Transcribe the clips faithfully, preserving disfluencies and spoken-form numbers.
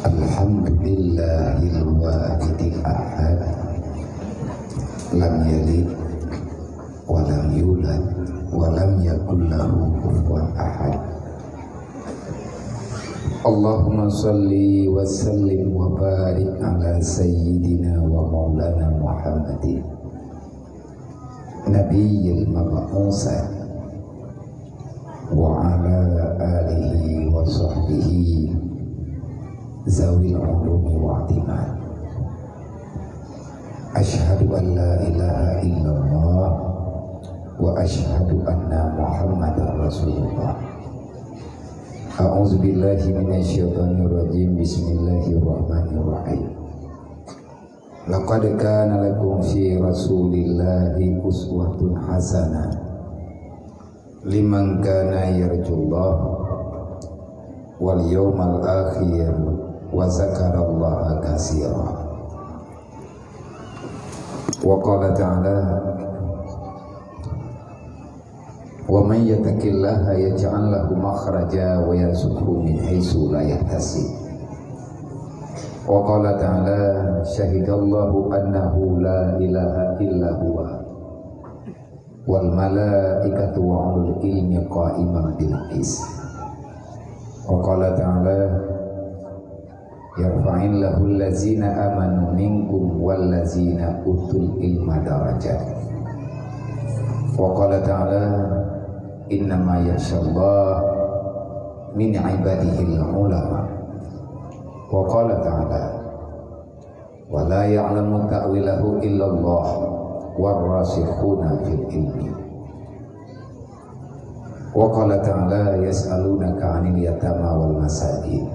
Alhamdulillahil wahidil ahad, lam yalid wa lam yulad wa lam yakul lahu kufuwan ahad. Allahumma salli wa sallim wa barik ala sayyidina wa maulana Muhammadin, nabiyil mab'usa, wa ala alihi wa sahbihi zawil ulumi wa i'timad. Asyhadu an la ilaha illallah wa asyhadu anna Muhammadar Rasulullah. A'udzubillahi minasyaitonirrajim. Bismillahirrahmanirrahim. Laqad kana lakum fi Rasulillahi uswatun hasanah liman kana yarjullaha wal yawmal akhir wa zakarallaha katsira. Wa qala ta'ala, "Wa man yattaqillaha yaj'al lahu makhraja wa yarzuqhu min haitsu la yahtasib." Wa qala ta'ala, "Syahidallahu annahu la ilaha illa huwa, wal malaikatu wa ulul ilmi qaiman bil qist." Wa qala ta'ala, "Yarfa'illahul ladzina amanu minkum wal ladzina utul ilma darajat." Wa qala ta'ala, "Innama yakhsyallaha min ibadihil ulama." Wa qala ta'ala, "Wa la ya'lamu ta'wilahu illallah warrasikhuna fil ilmi." Wa qala ta'ala, "Yas'alunaka 'anil yatama wal masakin."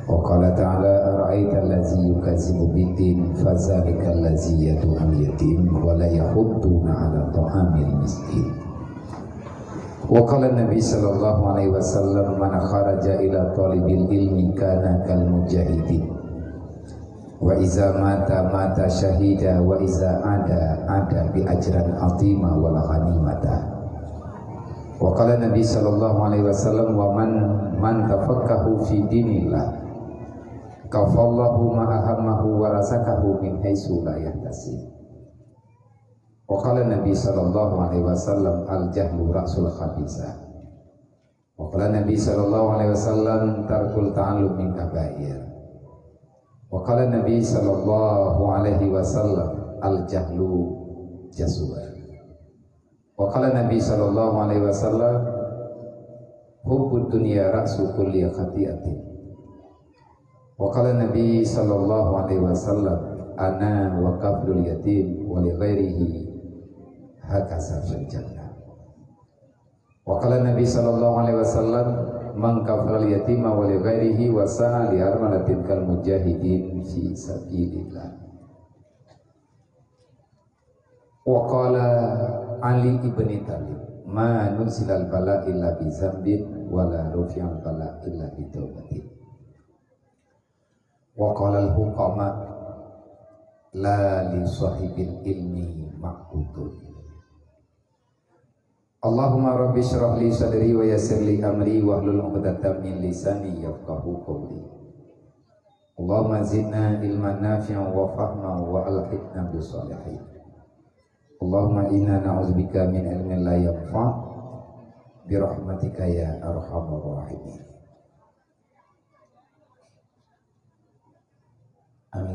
Wa qala ta'ala, "Ara'aital ladzi yukazzibu biddin, fadzalikal ladzi yad'ul yatim, wa la yahuddu 'ala ta'amil miskin." Wa qala Nabi sallallahu alaihi wasallam, "Man kharaja ila talibil ilmi kana kal mujahidin. Wa iza mata, mata syahida, wa iza ada, ada bi ajran azima wal ghanimata." Wa qala Nabi sallallahu alaihi wasallam, "Wa man, man tafaqahu fi dinillah, kafallahu ma ahammahu wa razaqahu min haitsu la yahtasib." Wa qala Nabi sallallahu alaihi wasallam, "Al jahlu ra'sul khabisa." Wa qala Nabi sallallahu alaihi wasallam, "Tarkul ta'allum min kabair." Wa qala Nabi sallallahu alaihi wasallam, "Al jahlu jasu'an." Wa qala Nabi sallallahu alaihi wasallam, "Hubbud dunya ra'su kulli khati'atin." Wa qala Nabi sallallahu alaihi wasallam, "Ana wa kaflul yatim wa li ghairihi hakaza fil jannah." Wa qala Nabi sallallahu alaihi wasallam, "Man kafalal yatima wa li ghairihi wa sa'a li armalatin kal mujahidin fi sabilillah." Wa qala Ali ibni Thalib, "Ma nuzilal bala illa bi zambin, wa la rufi'al bala illa bi taubatin." Wa qalal hukama, "La li sahibil ilmi maqutun." Allahumma rabbi syrah li sadri wa yassir li amri wahlul 'uqdatam min lisani yafqahu qawli. Allahumma zidna ilman nafi'an wa fahman wa alhiqna bis salihin. Allahumma inna na'udzubika min ilmin la yanfa', bi rahmatika ya arhamar rahimin.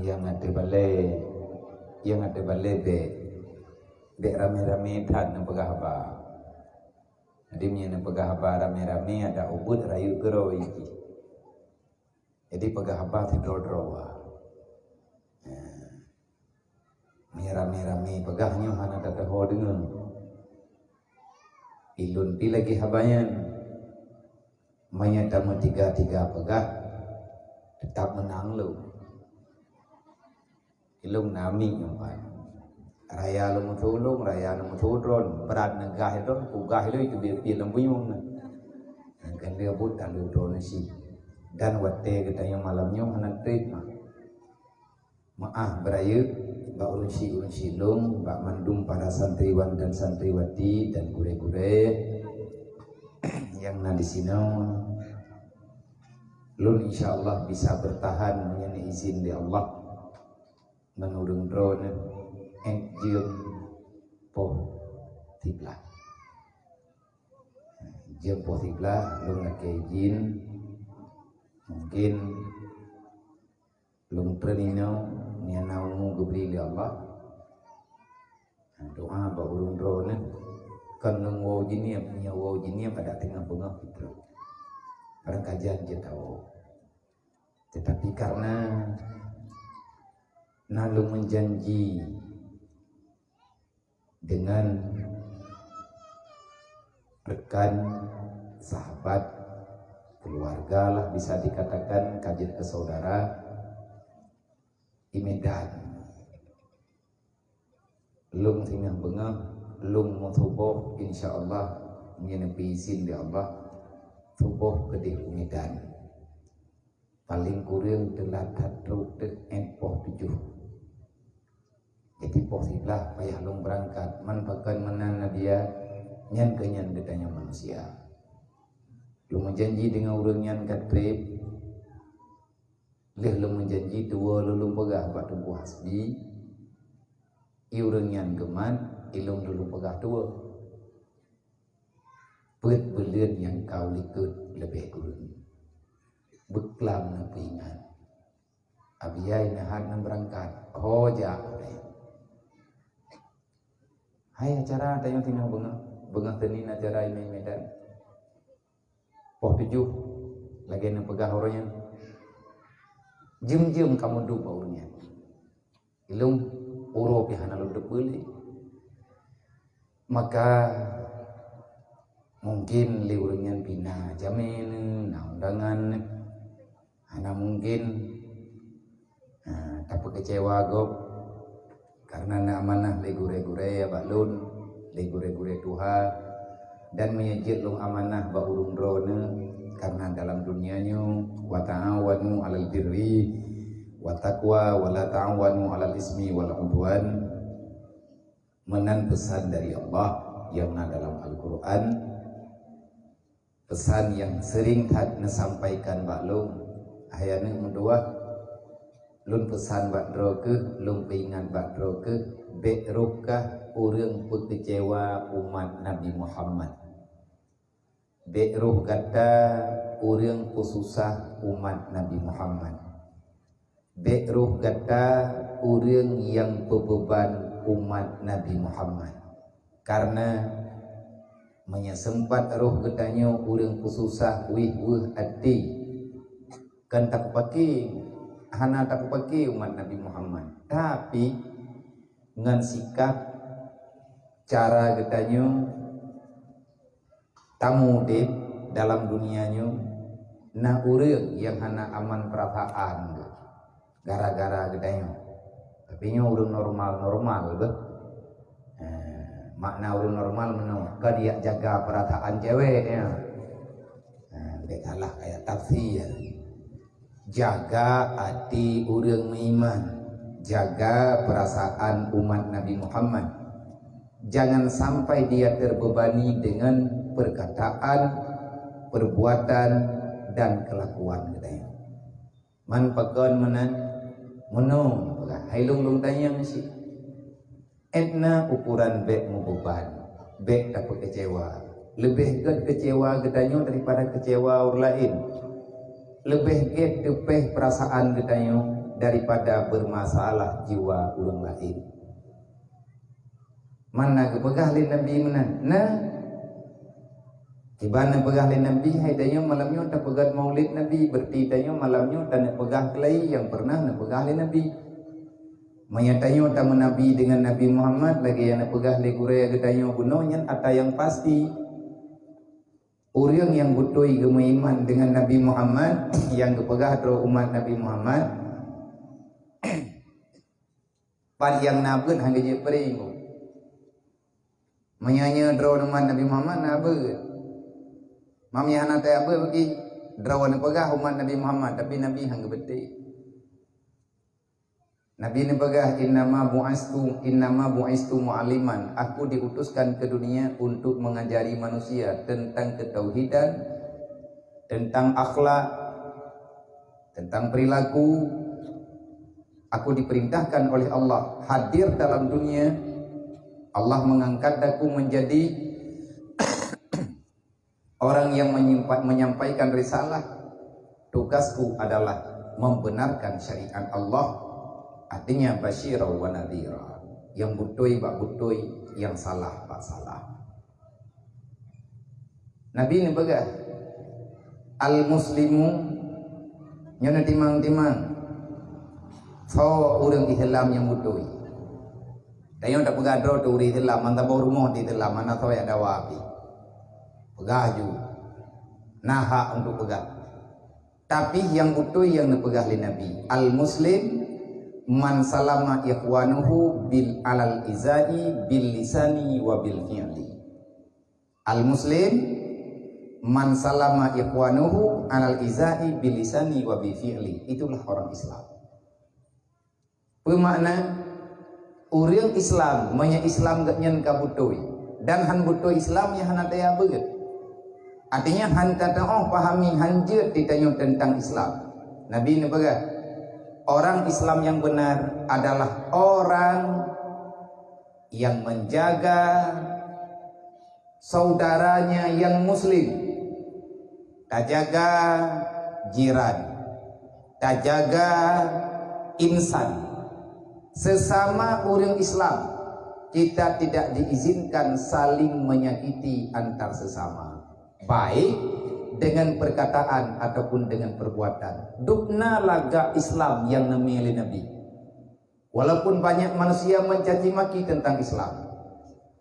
Nyang ateueh balèe, nyang ateueh balèe bèk, bèk ramé-ramé that neupeugah haba. Jadi meunyoe neupeugah haba ramé-ramé, adak ubit rayeuk keudroe jih. Jadi peugah haba sidroe-droe. Nah, meunyoe ramé-ramé peugah nyoe hana tatuho deungoe. Ulôn pi lagèe haba nyan. Meunyoe tameutiga-tiga peugah, teutap meunang lôn. Ilôn na miet nyoe ban. Raya lôn meusulông, raya lôn meusulông, brat neugah ilôn, peugah ilôn itu biet-biet lam buyueng na. Nyang keuneuk buet talu droeneuh sih. Dan watèe geutanyoe malam nyoe hana trép mah. Meu'ah beurayeuk bak ureueng syik-ureueng syik lôn, bak mandum para santriwan dan santriwati dan gurèe-gurèe. Nyang na disinoe, lôn insya Allah bisa bertahan meunyoe izin di Allah. Ngon ureuëng droeneuh, eh, jeuem poh siblaih. Jeuem poh siblaih, lôn lakée izin. Mungkin lôn treun inoe, nyang na umu geubri lé Allah. Doa bak ureuëng droeneuh, kon lôn woe jinieb, nyoe woe jinieb adak teungoh beungoh fitroh. Barangkajan jeuet tawoe. Tetapi karena na lôn meujanji dengan rekan, sahabat, keluarga lah bisa dikatakan, ka jeuet keu saudara, di Medan. Lôn singoh beungoh, lôn meusuboh, insya Allah, meunyoe neupeuizin di Allah, suboh keudeh u Medan. Paleng kureueng teulat that trok teuh ék poh tujoh. Jadi poh siblaih payah lôn beurangkat, man pakon meunan Nadia, nyan keuh nyan geutanyoe manusia. Lôn meujanji deungon ureuëng nyan ka treb, lheueh lôn meujanji tuwoe lôn lôn peugah bak Teungku Hasbi, i ureuëng nyan geumat, i lôn lôn lôn peugah tuwoe. Peuet buleuen nyang ka u likot leubeh kureueng. Beuklam neupeuingat. Abiai na that neubeurangkat. Ho jak udeb. Hai acara tanyoe singoh beungoh, beungoh Seunin acara i Medan. Poh tujoh, lagée neupeugah uroe nyan. Jeuem-jeuem kamoe duek bak ureuëng nyan. Ilôn uroe pih hana lôn teupeue lé. Maka mungkin lé ureuëng nyan pih na jamé neuh, na undangan neuh. Hana mungkin, ha, tapeukeucewa gob, karena na amanah lé gurée-gurée bak lôn, lé gurée-gurée tuha, dan meunyoe jeuet lôn amanah bak ureuëng droeneuh, karena dalam dunia nyoe, "Wa ta'awanu 'alal birri wat taqwa, wa la ta'awanu 'alal ismi wal 'udwan." Meunan peusan dari Allah nyang na dalam Al-Qur'an. Peusan nyang seuring that neusampaikan bak lôn, hai aneuëk meutuwah, lôn peusan bak droe kheueh, lôn peuingat bak droe kheueh, bék roh kah ureuëng peukeucewa umat Nabi Muhammad. Bék roh gata ureuëng peususah umat Nabi Muhammad. Bék roh gata ureuëng nyang peubeuban umat Nabi Muhammad. Karena meunyoe seumpat roh geutanyoe ureuëng peususah wéh-wéh até, kan tapeupake, hana tapeupake umat Nabi Muhammad. Tapi ngon sikap cara geutanyoe tamu udeb dalam dunia nyoe, na ureuëng nyang hana aman peurasaan gara-gara geutanyoe. Tapi nyoe ureuëng normal-normal beh. Eh, makna ureuëng normal meunoe, kon jak jaga peurasaan cewek nyan. Eh, bék salah kaya tafsir. Jaga até ureuëng meuiman, jaga peurasaan umat Nabi Muhammad. Jangan sampai dia terbebani dengan perkataan, perbuatan, dan kelakuan geutanyoe. Man pakon meunan, meunoe peugah, hai lôn lôn tanyong cit. Étna ukuran bék meubeban, bék tapeukeucewa. Leubeh gét keucewa geutanyoe daripada keucewa ureuëng laén. Leubeh gét teupéh peurasaan geutanyoe daripada beurmasalah jiwa ureuëng laén. Man na geupeugah lé Nabi meunan? Na. Kiban neupeugah lé Nabi, hai tanyoe malam nyoe tapeugét maulid Nabi, berarti tanyoe malam nyoe taneuk peugah keulai nyang pernah neupeugah lé Nabi. Meunyoe tanyoe tameunabi deungon Nabi Muhammad lagée nyang neupeugah lé gurée geutanyoe bunoe nyan ata nyang pasti. Ureuëng nyang beutôi geumeuiman deungon Nabi Muhammad, nyang geupeugah droe umat Nabi Muhammad, pat nyang na beuet hana jeuet peuring. Meunyoe nyoe droe umat Nabi Muhammad na beuet. Mam nyang hana tajak beuet bagi droe neupeugah umat Nabi Muhammad, tapi Nabi hana geubeutôi. Nabi neupeugah, "Innama bu'istu, innama bu'istu mu'alliman." Aku diutuskan ke dunia untuk mengajari manusia tentang ketauhidan, tentang akhlak, tentang perilaku. Aku diperintahkan oleh Allah hadir dalam dunia. Allah mengangkat aku menjadi orang yang menyimpa-, menyampaikan risalah. Tugasku adalah membenarkan syariat Allah, artinya basyira wa nadhira. Yang beutôi bak beutôi, yang salah bak salah. Nabi neupeugah, "Al-muslimu," nyoe neutimang-timang, soe ureuëng Islam nyang beutôi. Tanyoe tapeugah droe teuh ureuëng Islam, mantong boh rumoh di Islam, hana soe nyang dawa pih. Peugah ju. Na hak untuk peugah. Tapi nyang beutôi nyang neupeugah lé Nabi, "Al-muslim man salama ikhwanuhu bil alal izai bil lisani wa bil fi'li." Al-muslim man salama ikhwanuhu alal izai bil lisani wa bil fi'li. Itulah orang Islam. Peumakna, ureuëng Islam, meunyoe Islam geuhnyan ka beutôi dan han beutôi Islam, nyan hana daya beuet. Artinya, han tataoh pahami, han jeuet di tanyoe teuntang Islam. Nabi neupeugah, orang Islam yang benar adalah orang yang menjaga saudaranya yang muslim, tajaga jiran, tajaga insan, sesama ureuëng Islam, kita tidak diizinkan saling menyakiti antar sesama, baik dengan perkataan ataupun dengan perbuatan. Dubna lagak Islam nyang neumi lé Nabi. Walaupun banyak manusia mencaci maki tentang Islam,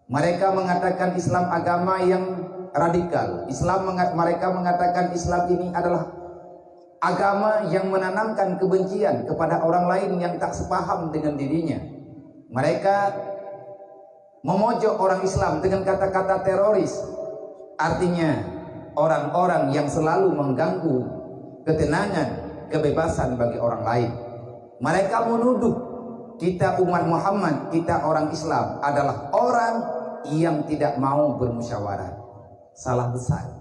mereka mengatakan Islam agama yang radikal. Islam menga-, mereka mengatakan Islam ini adalah agama yang menanamkan kebencian kepada orang lain yang tak sepaham dengan dirinya. Mereka memojok orang Islam dengan kata-kata teroris, artinya orang-orang yang selalu mengganggu ketenangan, kebebasan bagi orang lain. Mereka menuduh kita umat Muhammad, kita orang Islam adalah orang yang tidak mau bermusyawarah. Salah besar.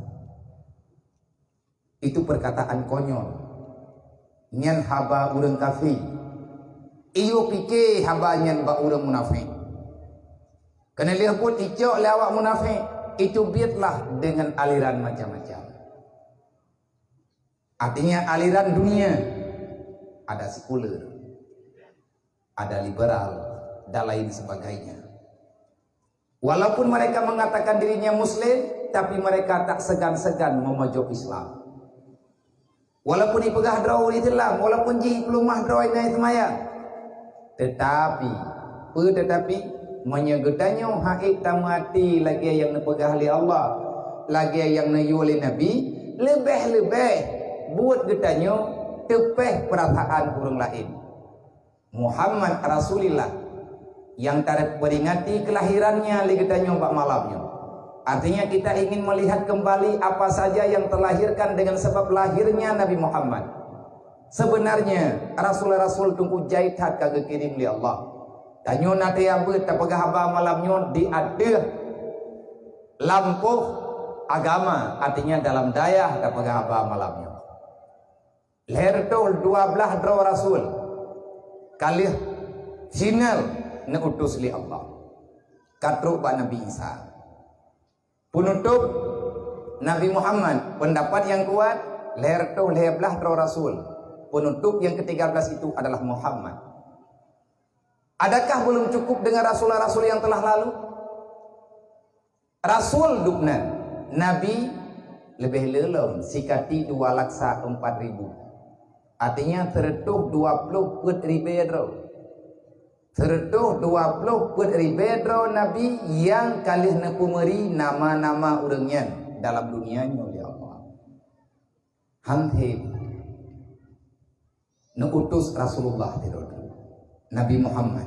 Itu perkataan konyol. Nyan haba ureuëng kafé. Iyue pike haba nyan bak ureuëng munafék. Keuneulheueh buet icok lé awak munafék, itu bietlah dengan aliran macam-macam. Artinya aliran dunia, ada sekuler, ada liberal, dan lain sebagainya. Walaupun mereka mengatakan dirinya muslim, tapi mereka tak segan-segan memojok Islam. Walaupun ipeugah droe ureuëng Islam, walaupun jih ipeuleumah droe ngai seumayang, tetapi, peue tetapi, meunyoe geutanyoe haiek tameuhati lagée nyang neupeugah lé Allah, lagée nyang neuyue lé Nabi, leubeh-leubeh buet geutanyoe teupeh peurasaan ureuëng laén. Muhammad Rasulillah nyang taperingati kelahirannya lé geutanyoe bak malam nyoe. Artinya, kita ingin melihat kembali apa saja yang terlahirkan dengan sebab lahirnya Nabi Muhammad. Sebenarnya, rasul-rasul teungku jai that ka geukirém lé Allah. Tanyoe na teuyabeut tapeugah haba malam nyoe di ateueh lampôh agama, artinya dalam dayah tapeugah haba malam nyoe. Lhée reutôh dua blaih droe rasul ka lheueh final neuutus lé Allah, ka trok bak Nabi Isa. Peunutôp Nabi Muhammad, peundapat nyang kuat, lhée reutôh lhée blaih droe rasul. Peunutôp nyang ketiga belas itu adalah Muhammad. Adakah belum cukup dengan rasul-rasul yang telah lalu? Rasul dubnan, nabi leubeh le lom sikati dua laksa empat ribu. Artinya, seureutôh dua ploh peuet ribée droe. Seureutôh dua ploh peuet ribée droe nabi nyang ka lheueh neupeumeuri nama-nama ureuëng nyan dalam dunia nyoe lé Allah. Han hé neuutus Rasulullah sidroe, Nabi Muhammad.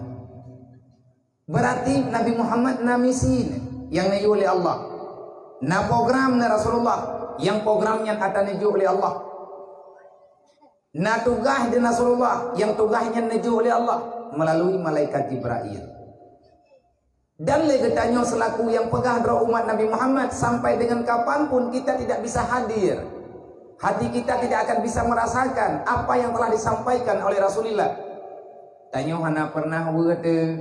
Berarti Nabi Muhammad na misi nyang neuyue lé Allah. Na program na Rasulullah, nyang program nyan ata neujok lé Allah. Na tugaih di Rasulullah, nyang tugaih nyan neujok lé Allah. melalui malaikat Jibrail. Dan lé geutanyoe selaku nyang peugah droe umat Nabi Muhammad, sampai dengan kapan pun kita tidak bisa hadir. Hati kita tidak akan bisa merasakan apa yang telah disampaikan oleh Rasulullah. Tanyoe hana pernah weue teuh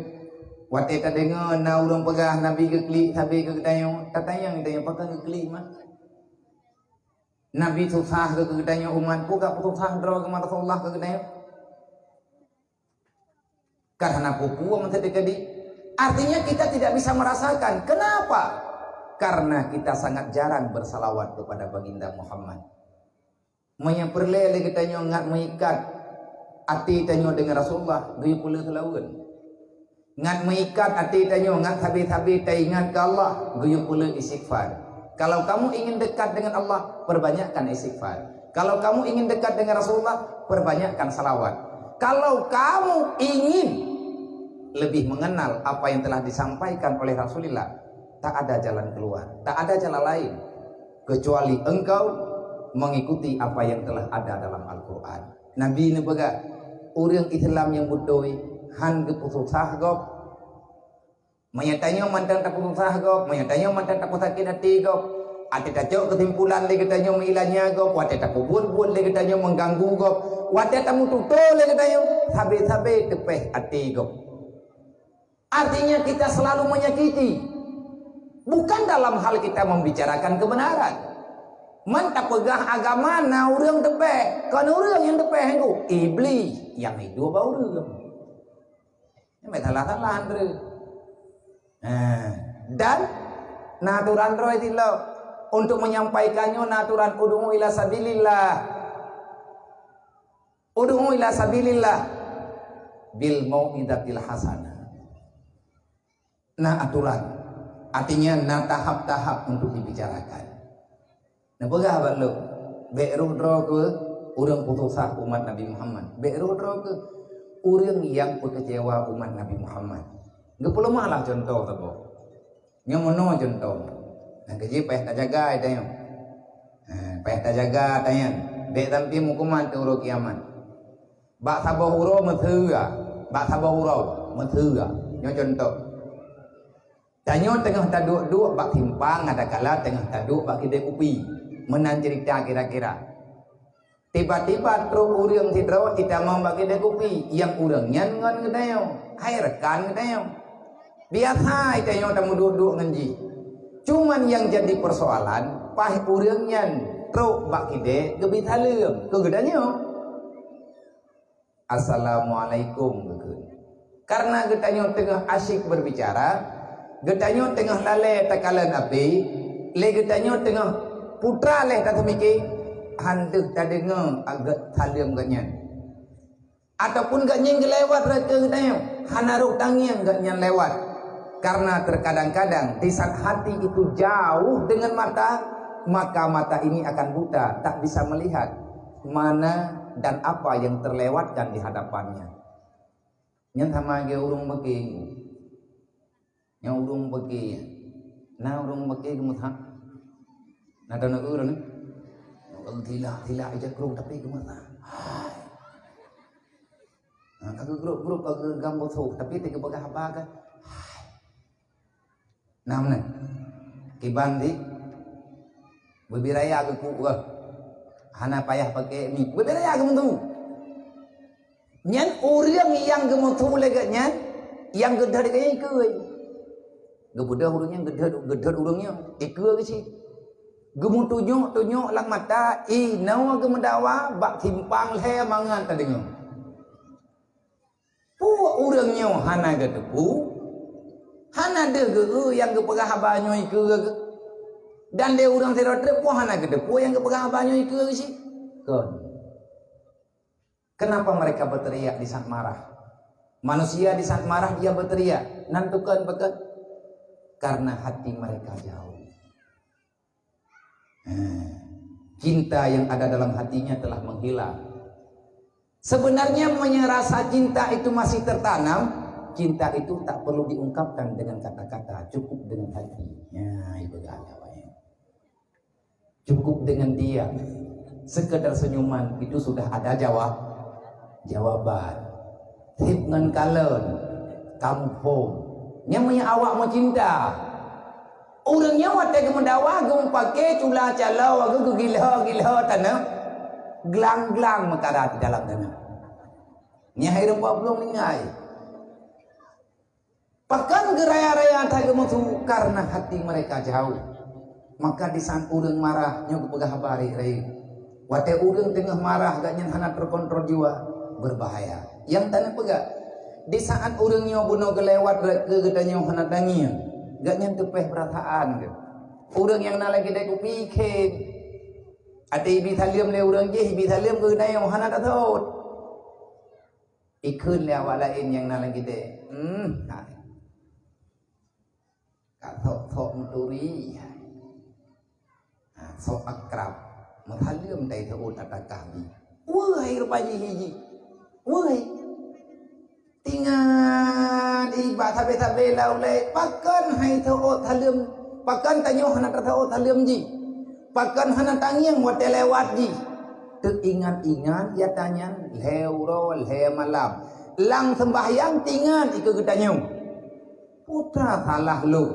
watée tadeungoe na ureuëng peugah Nabi geuklik sabe keu geutanyoe, tatanyong tanyoe, "Pakon geuklik, mah?" Nabi susah keu geutanyoe umat, peue ka susah droe keu Rasulullah keu geutanyoe? Karena pupuang tadi. Artinya kita tidak bisa merasakan. Kenapa? Karena kita sangat jarang bersalawat kepada Baginda Muhammad. Meunyoe peureulée lé geutanyoe ngat meuikat até tanyoe deungon Rasulullah, geuyue peuleueh lawan. Ngat meuikat até tanyoe, ngat sabe-sabe taingat keu Allah, geuyue peuleueh istighfar. Kalau kamu ingin dekat dengan Allah, perbanyakkan istighfar. Kalau kamu ingin dekat dengan Rasulullah, perbanyakkan salawat. Kalau kamu ingin lebih mengenal apa yang telah disampaikan oleh Rasulullah, tak ada jalan keluar, tak ada jalan lain kecuali engkau mengikuti apa yang telah ada dalam Al-Quran. Nabi neupeugah, ureuëng Islam nyang beutôi han geupeususah gob. Meunyoe tanyoe mantong tapeususah gob, meunyoe tanyoe mantong tapeusakét até gob, até tacok keusimpulan lé geutanyoe meuilanya gob, watée tapeubuet-buet lé geutanyoe mengganggu gob, watée tameututoe lé geutanyoe, sabe-sabe teupéh até gob. Artinya kita selalu menyakiti. Bukan dalam hal kita membicarakan kebenaran. Man tapeugah agama na ureuëng teupéh, kon ureuëng nyang teupéh, Iblih nyang hidup bak ureuëng. Nyan salah-salah, Andre. Nah, dan na aturan droe ti lom untuk menyampaikannya, na aturan ud'u ila sabilillah. Ud'u ila sabilillah bil mau'izatil hasanah. Na aturan, artinya na tahap-tahap untuk dibicarakan. Neupeugah bak lôn, bék rôh droe keu ureuëng peususah umat Nabi Muhammad. Bék rôh droe keu ureuëng nyang peukeucewa umat Nabi Muhammad. Geupeuleumah lah contoh saboh. Nyoe meunoe contoh. Nyang keujih payah tajaga tanyoe. Ha, payah tajaga tanyoe. Bék sampoe meukuman teuh uroe kiamat. Bak saboh uroe meutheua, bak saboh uroe meutheua. Nyoe contoh. Tanyoe teungoh taduek-duek bak simpang, adakala teungoh taduek bak kidée kupi. Meunan cerita kira-kira. Tiba-tiba trok ureuëng sidroe jitamong bak kidée kupi, nyang ureuëng nyan ngon geutanyoe, hai rekan geutanyoe. Biasa geutanyoe tameuduek-duek ngon jih. Cuman nyang jadi persoalan, paih ureuëng nyan trok bak kidée geubri saleuem keu geutanyoe. "Assalamualaikum," geukheun. Karena geutanyoe teungoh asyik berbicara, geutanyoe teungoh lalée takalon api, lé geutanyoe teungoh putra lé tateumiki, han deuh tadeungoe agak saleuem geuhnyan. Ataupun geuhnyan geulewat rot keu geutanyoe, hana rot tangieng geuhnyan lewat. Karena terkadang-kadang di saat hati itu jauh dengan mata, maka mata ini akan buta, tak bisa melihat mana dan apa yang terlewatkan di hadapannya. Nyan sama lagée ureuëng beuke. Nyan ureuëng beuke. Na ureuëng beuke geumeuthah. Na taneuk ureuëng ni. Tilak-tilak ija krong tapi geumeuthah. Hai. Ha, ka geugrop-grop, ka geugam beusoh, tapi teupeugah haba ka. Hai. Nah, meunan. Kiban di bubiraya geukuk geuh. Hana payah pakai mi. Bubiraya geumeutu. Nyan ureuëng nyang geumeutu lé geuhnyan, nyang geudhôt geuhnyan ikeue. Geubeudôh ureuëng nyan geudhôt, geudhôt ureuëng nyan ikeue geuh cit. Geumeutunyok-tunyok lam mata, inoe geumeudawa bak simpang lhée mangat tadeungoe. Peue ureuëng nyoe hana geuteupeue, hana deuh geu-eu nyang geupeugah haba nyoe ikeue geuh. Dan lé ureuëng sidroe treuk pun hana geuteupeue nyang geupeugah haba nyoe ikeue geuh cit. Kon. Kenapa mereka berteriak di saat marah? Manusia di saat marah dia berteriak, nan tukon beukeue. Karena hati mereka jauh. Cinta yang ada dalam hatinya telah menghilang. Sebenarnya, meunyoe rasa cinta itu masih tertanam, cinta itu tak perlu diungkapkan dengan kata-kata, cukup dengan hati. Ya, itu dah ada, Pak, ya. Cukup dengan diam, sekedar senyuman, itu sudah ada jawab, jawaban. Seb ngon kalon, kamoe phon. Nyan meunyo awak meucinta. Ureuëng nyoe watée geumeudakwah geumeupaké cula caloe geugila-gila tanoh, glang-glang meukara di dalam tanoh. Nyan hai reupok blong ningai. Pakon geuraya-raya that geumeusu? Karena hati mereka jauh. Maka di saat ureuëng marah, nyoe geupeugah haba rayeuk-rayeuk. Watée ureuëng teungoh marah, gobnyan hana teukontrol jiwa, berbahaya. Nyang taneuk peugah, di saat ureuëng nyoe bunoe geulewat rot keu geutanyoe hana tangieng, gobnyan teupeh peurasaan geuh. Ureuëng nyang na lagée dai kupi khem, até ibi saleuem lé ureuëng jih, ibi saleuem keu geutanyoe hana taseuôt. Ikheun lé awak laén nyang na lagée dai, hmm, hai. Ka sok-sok meuturi. Ha, sok akrab. Meusaleuem tai seuôt ata kami. Weueh, hai rupa jih jih. Weueh. Tingat iba sabe-sabe lau lé, pakon hai seuôt saleuem, pakon tanyoe hana taseuôt saleuem jih. Pakon hana tangieng watée lewat jih. Teuingat-ingat ya tanyan lhée uroe lhée malam. Lam seumbahyang tingat ikeue geutanyoe. Peue salah lôn,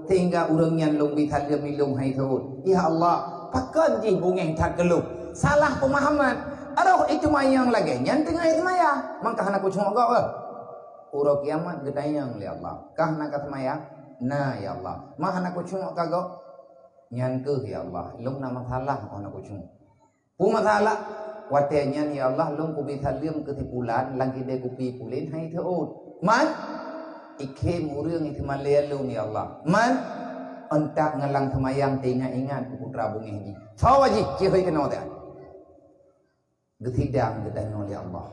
sehingga ureuëng nyan lôn bi saleuem ilôn hai seuôt. Ya Allah, pakon jih beungéh that keu lôn. Salah peumahaman. Roh itu manyang lagée nyan teungoh seumayang, mangka hana kucungoe gob. Uroe kiamat geutanyong lé Allah, "Kah na ka seumayang?" "Na, ya Allah." "Ma hana kucungoe ka gob?" "Nyan keuh, ya Allah, lôn na masalah, hana kucungoe." Peue masalah? Watée nyan, ya Allah, lôn kubi saleuem keu si pulan, lagée dai kupi pulen hai seuôt. Man? Ikhem ureuëng isi malée lôn, ya Allah. Man? Euntak ngon lam seumayang teuingat-ingat keu putra beungéh jih. Soe jih? Cihôi keunoe teuh. Geusidang geutanyoe lé Allah.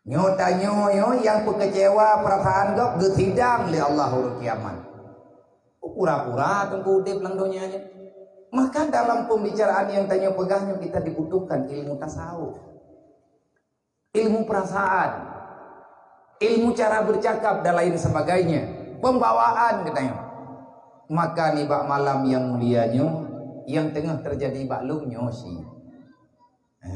Nyoe tanyoe nyoe nyang peukeucewa peurasaan gob geusidang lé Allah uroe kiamat. Pura-pura teungku udeb lam donya nyoe. Maka dalam pembicaraan nyang tanyoe peugah nyoe kita dibutuhkan ilmu tasawuf, ilmu perasaan, ilmu cara bercakap dan lain sebagainya, pembawaan geutanyoe. Maka nibak malam nyang mulia nyoe, nyang teungoh teujadi bak lôn nyoe si Ha.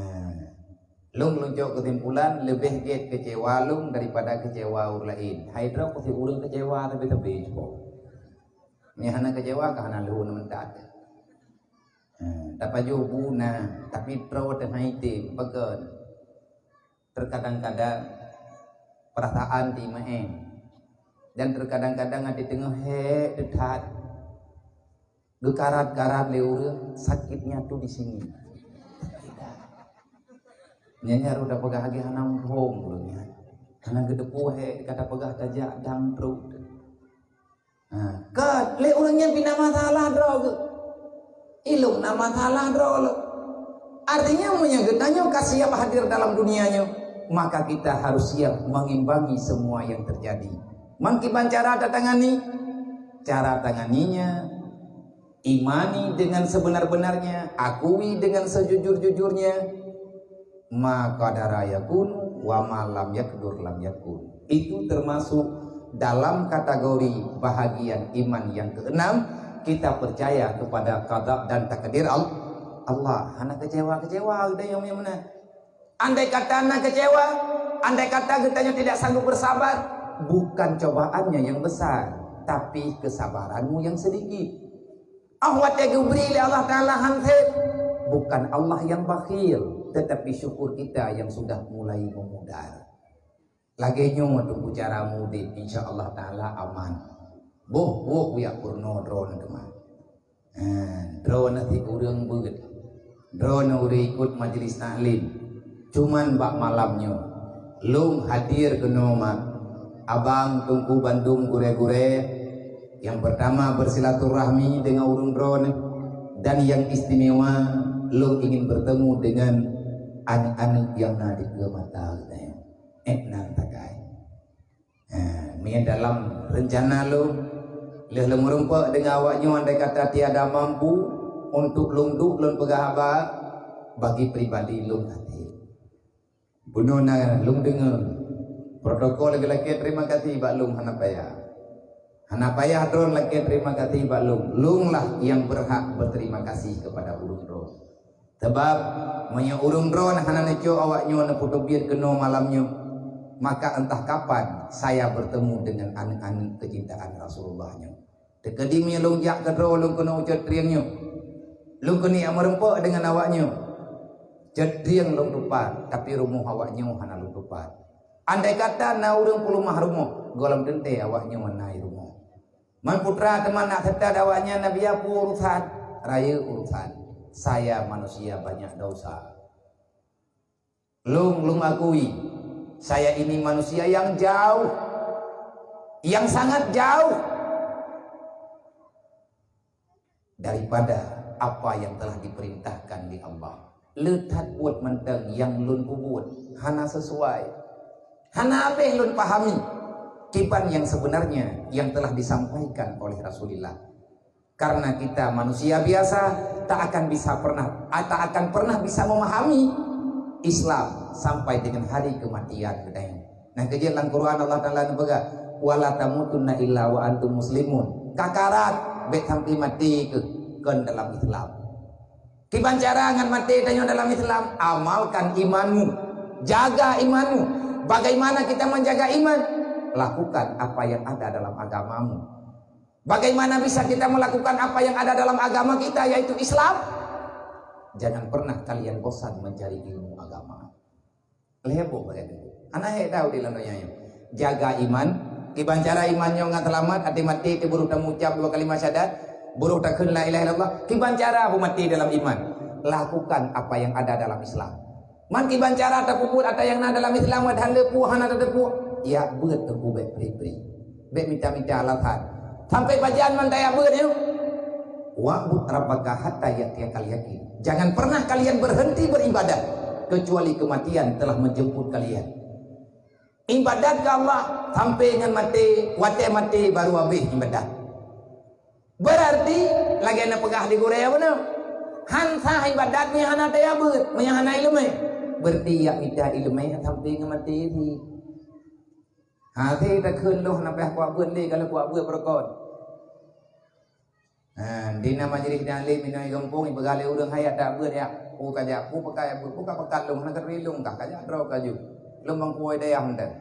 Lôn, lôn cok keusimpulan, leubeh gét keucewa lôn daripada keucewa ureuëng laén. Hai droe keuh si ureuëng keucewa tapi teubiet po. Nyang hana keucewa ka hana lheueh meutat. Ha, tapajoh bu na, tapi droe teuhai tem, pakon. Terkadang-kadang perasaan di maén. Dan terkadang-kadang até teungoh hék teutat. Geukarat-karat lé ureuëng, sakitnya tuh di sini. Nyan nyang rot tapeugah lagée hana muphom ureuëng nyan. Hana geuteupeue hai ka tapeugah tajak dang trok. Ha, ka lé ureuëng nyan pih na masalah droe geuh. Ilôn na masalah droe lôn. Artinya, meunyoe geutanyoe ka siap hadir dalam dunia nyoe, maka kita harus siap mengimbangi semua yang terjadi. Mangkiban cara tatangani? Cara tanganinya, imani dengan sebenar-benarnya, akui dengan sejujur-jujurnya, ma qadara yakunu wa ma lam yaqdur lam yakun. Itu termasuk dalam kategori bahagian iman yang keenam, kita percaya kepada qada dan takdir Al-, Allah. Hana kecewa-kecewa udah yang mana. Andai kata na kecewa, andai kata geutanyoe tidak sanggup bersabar, bukan cobaannya yang besar, tapi kesabaranmu yang sedikit. Ah, watée geubri lé Allah Taala han sép, bukan Allah yang bakhil, tetapi syukur kita yang sudah mulai memudar. Lagée nyoe teungku cara mudik, insya Allah Taala aman. Boh, boh, kuyak purno droe teuma. Ha, droe na si ureuëng beuet. Droe na ureuëng ikut majelis taklim. Cuman bak malam nyoe, lôn hadir keunoe mak abang teungku bandum gurée-gurée. Yang pertama bersilaturahmi dengan ureuëng droe, dan yang istimewa lôn ingin bertemu dengan aneuk-aneuk yang na di keue mata geutanyoe. Eh, nan takai. Ha, meunyoe dalam rencana lôn, lheueh lôn meurumpok deungon awak nyoe, andai kata tiada mampu untuk lôn duek lôn peugah haba, bagi pribadi lôn até. Bunoe na lôn deungoe protokol geulakée terima kasih bak lôn hana payah. Hana payah droe lakée terima kasih bak lôn. Lôn lah nyang berhak berterima kasih kepada ureuëng droe. Sabab meunyoe ureuëng droe hana neucok awak nyoe neupeuteubiet keunoe malam nyoe, Maka entah kapan saya bertemu dengan aneuk-aneuk keucintaan Rasulullah nyoe. Teukeudi meunyoe lôn jak keudroe lôn keuneuk ucot trieng nyoe. Lôn keuneuk meureumpok deungon awak nyoe. Cot trieng lôn tupat, tapi rumoh awak nyoe hana lôn tupat. Andai kata na ureuëng peuleumah rumoh, gohlom teuntée awak nyoe na i rumoh. Man putra teuma nak seutôt awak nyan, na biya peue urusan, rayeuk urusan. Saya manusia banyak dosa. Lôn, lôn akui, saya ini manusia yang jauh, yang sangat jauh daripada apa yang telah diperintahkan di Allah. Le that buet mantong nyang lôn peubuet hana sesuai, hana habéh lôn pahami kiban yang sebenarnya yang telah disampaikan oleh Rasulullah. Karena kita manusia biasa, tak akan bisa pernah, tak akan pernah bisa memahami Islam sampai dengan hari kematian geutanyoe. Nah, keujeuet lam Quran Allah Taala geupeugah, "Wala tamutunna illa wa antum muslimun." Kakarat, bék sampai maté keuh kon dalam Islam. Kiban cara ngon maté tanyoe dalam Islam, amalkan imanmu, jaga imanmu. Bagaimana kita menjaga iman? Lakukan apa yang ada dalam agamamu. Bagaimana bisa kita melakukan apa yang ada dalam agama kita, yaitu Islam? Jangan pernah kalian bosan mencari ilmu agama. Lheuh boh barang nyan. Hana hék tau di lam donya nyoe. Jaga iman. Kiban cara iman nyoe ngon seulamat, até maté teuh baru tamucab dua kalimat syahadat, baru takheun la ilaha illallah. Kiban cara beumaté dalam iman. Lakukan apa yang ada dalam Islam. Man kiban cara tapeubuet ata nyang na dalam Islam, wat hana peue hana tateupeue. Jak beuet teungku bék pri-pri. Bék mita-mita alasan. Sampai pajan man tajak beuet nyoe? "Wa'bud rabbaka hatta ya'tiyakal yaqin." Jangan pernah kalian berhenti beribadah kecuali kematian telah menjemput kalian. Ibadat keu Allah sampai ngon maté, watée maté baru habéh ibadat. Berarti lagée na peugah di gurée bunoe, han sah ibadat nyang hana tajak beuet, meunyoe hana iéleumé. Berarti jak mita iéleumé sampai ngon maté jih. Hase takheun lôn hana payah kuak beuet lé, ka lheueh kuak beuet beureukoh. Ha, di na majlis taklim inoe gampông, ipeugah lé ureuëng, "Hai, jak beuet jak, peue kajak, peue peukai beuet, peue ka peukat lôn, hana keuturi lôn kah, kajak droe kaju. Lôn bang kuwoe dayah mantong."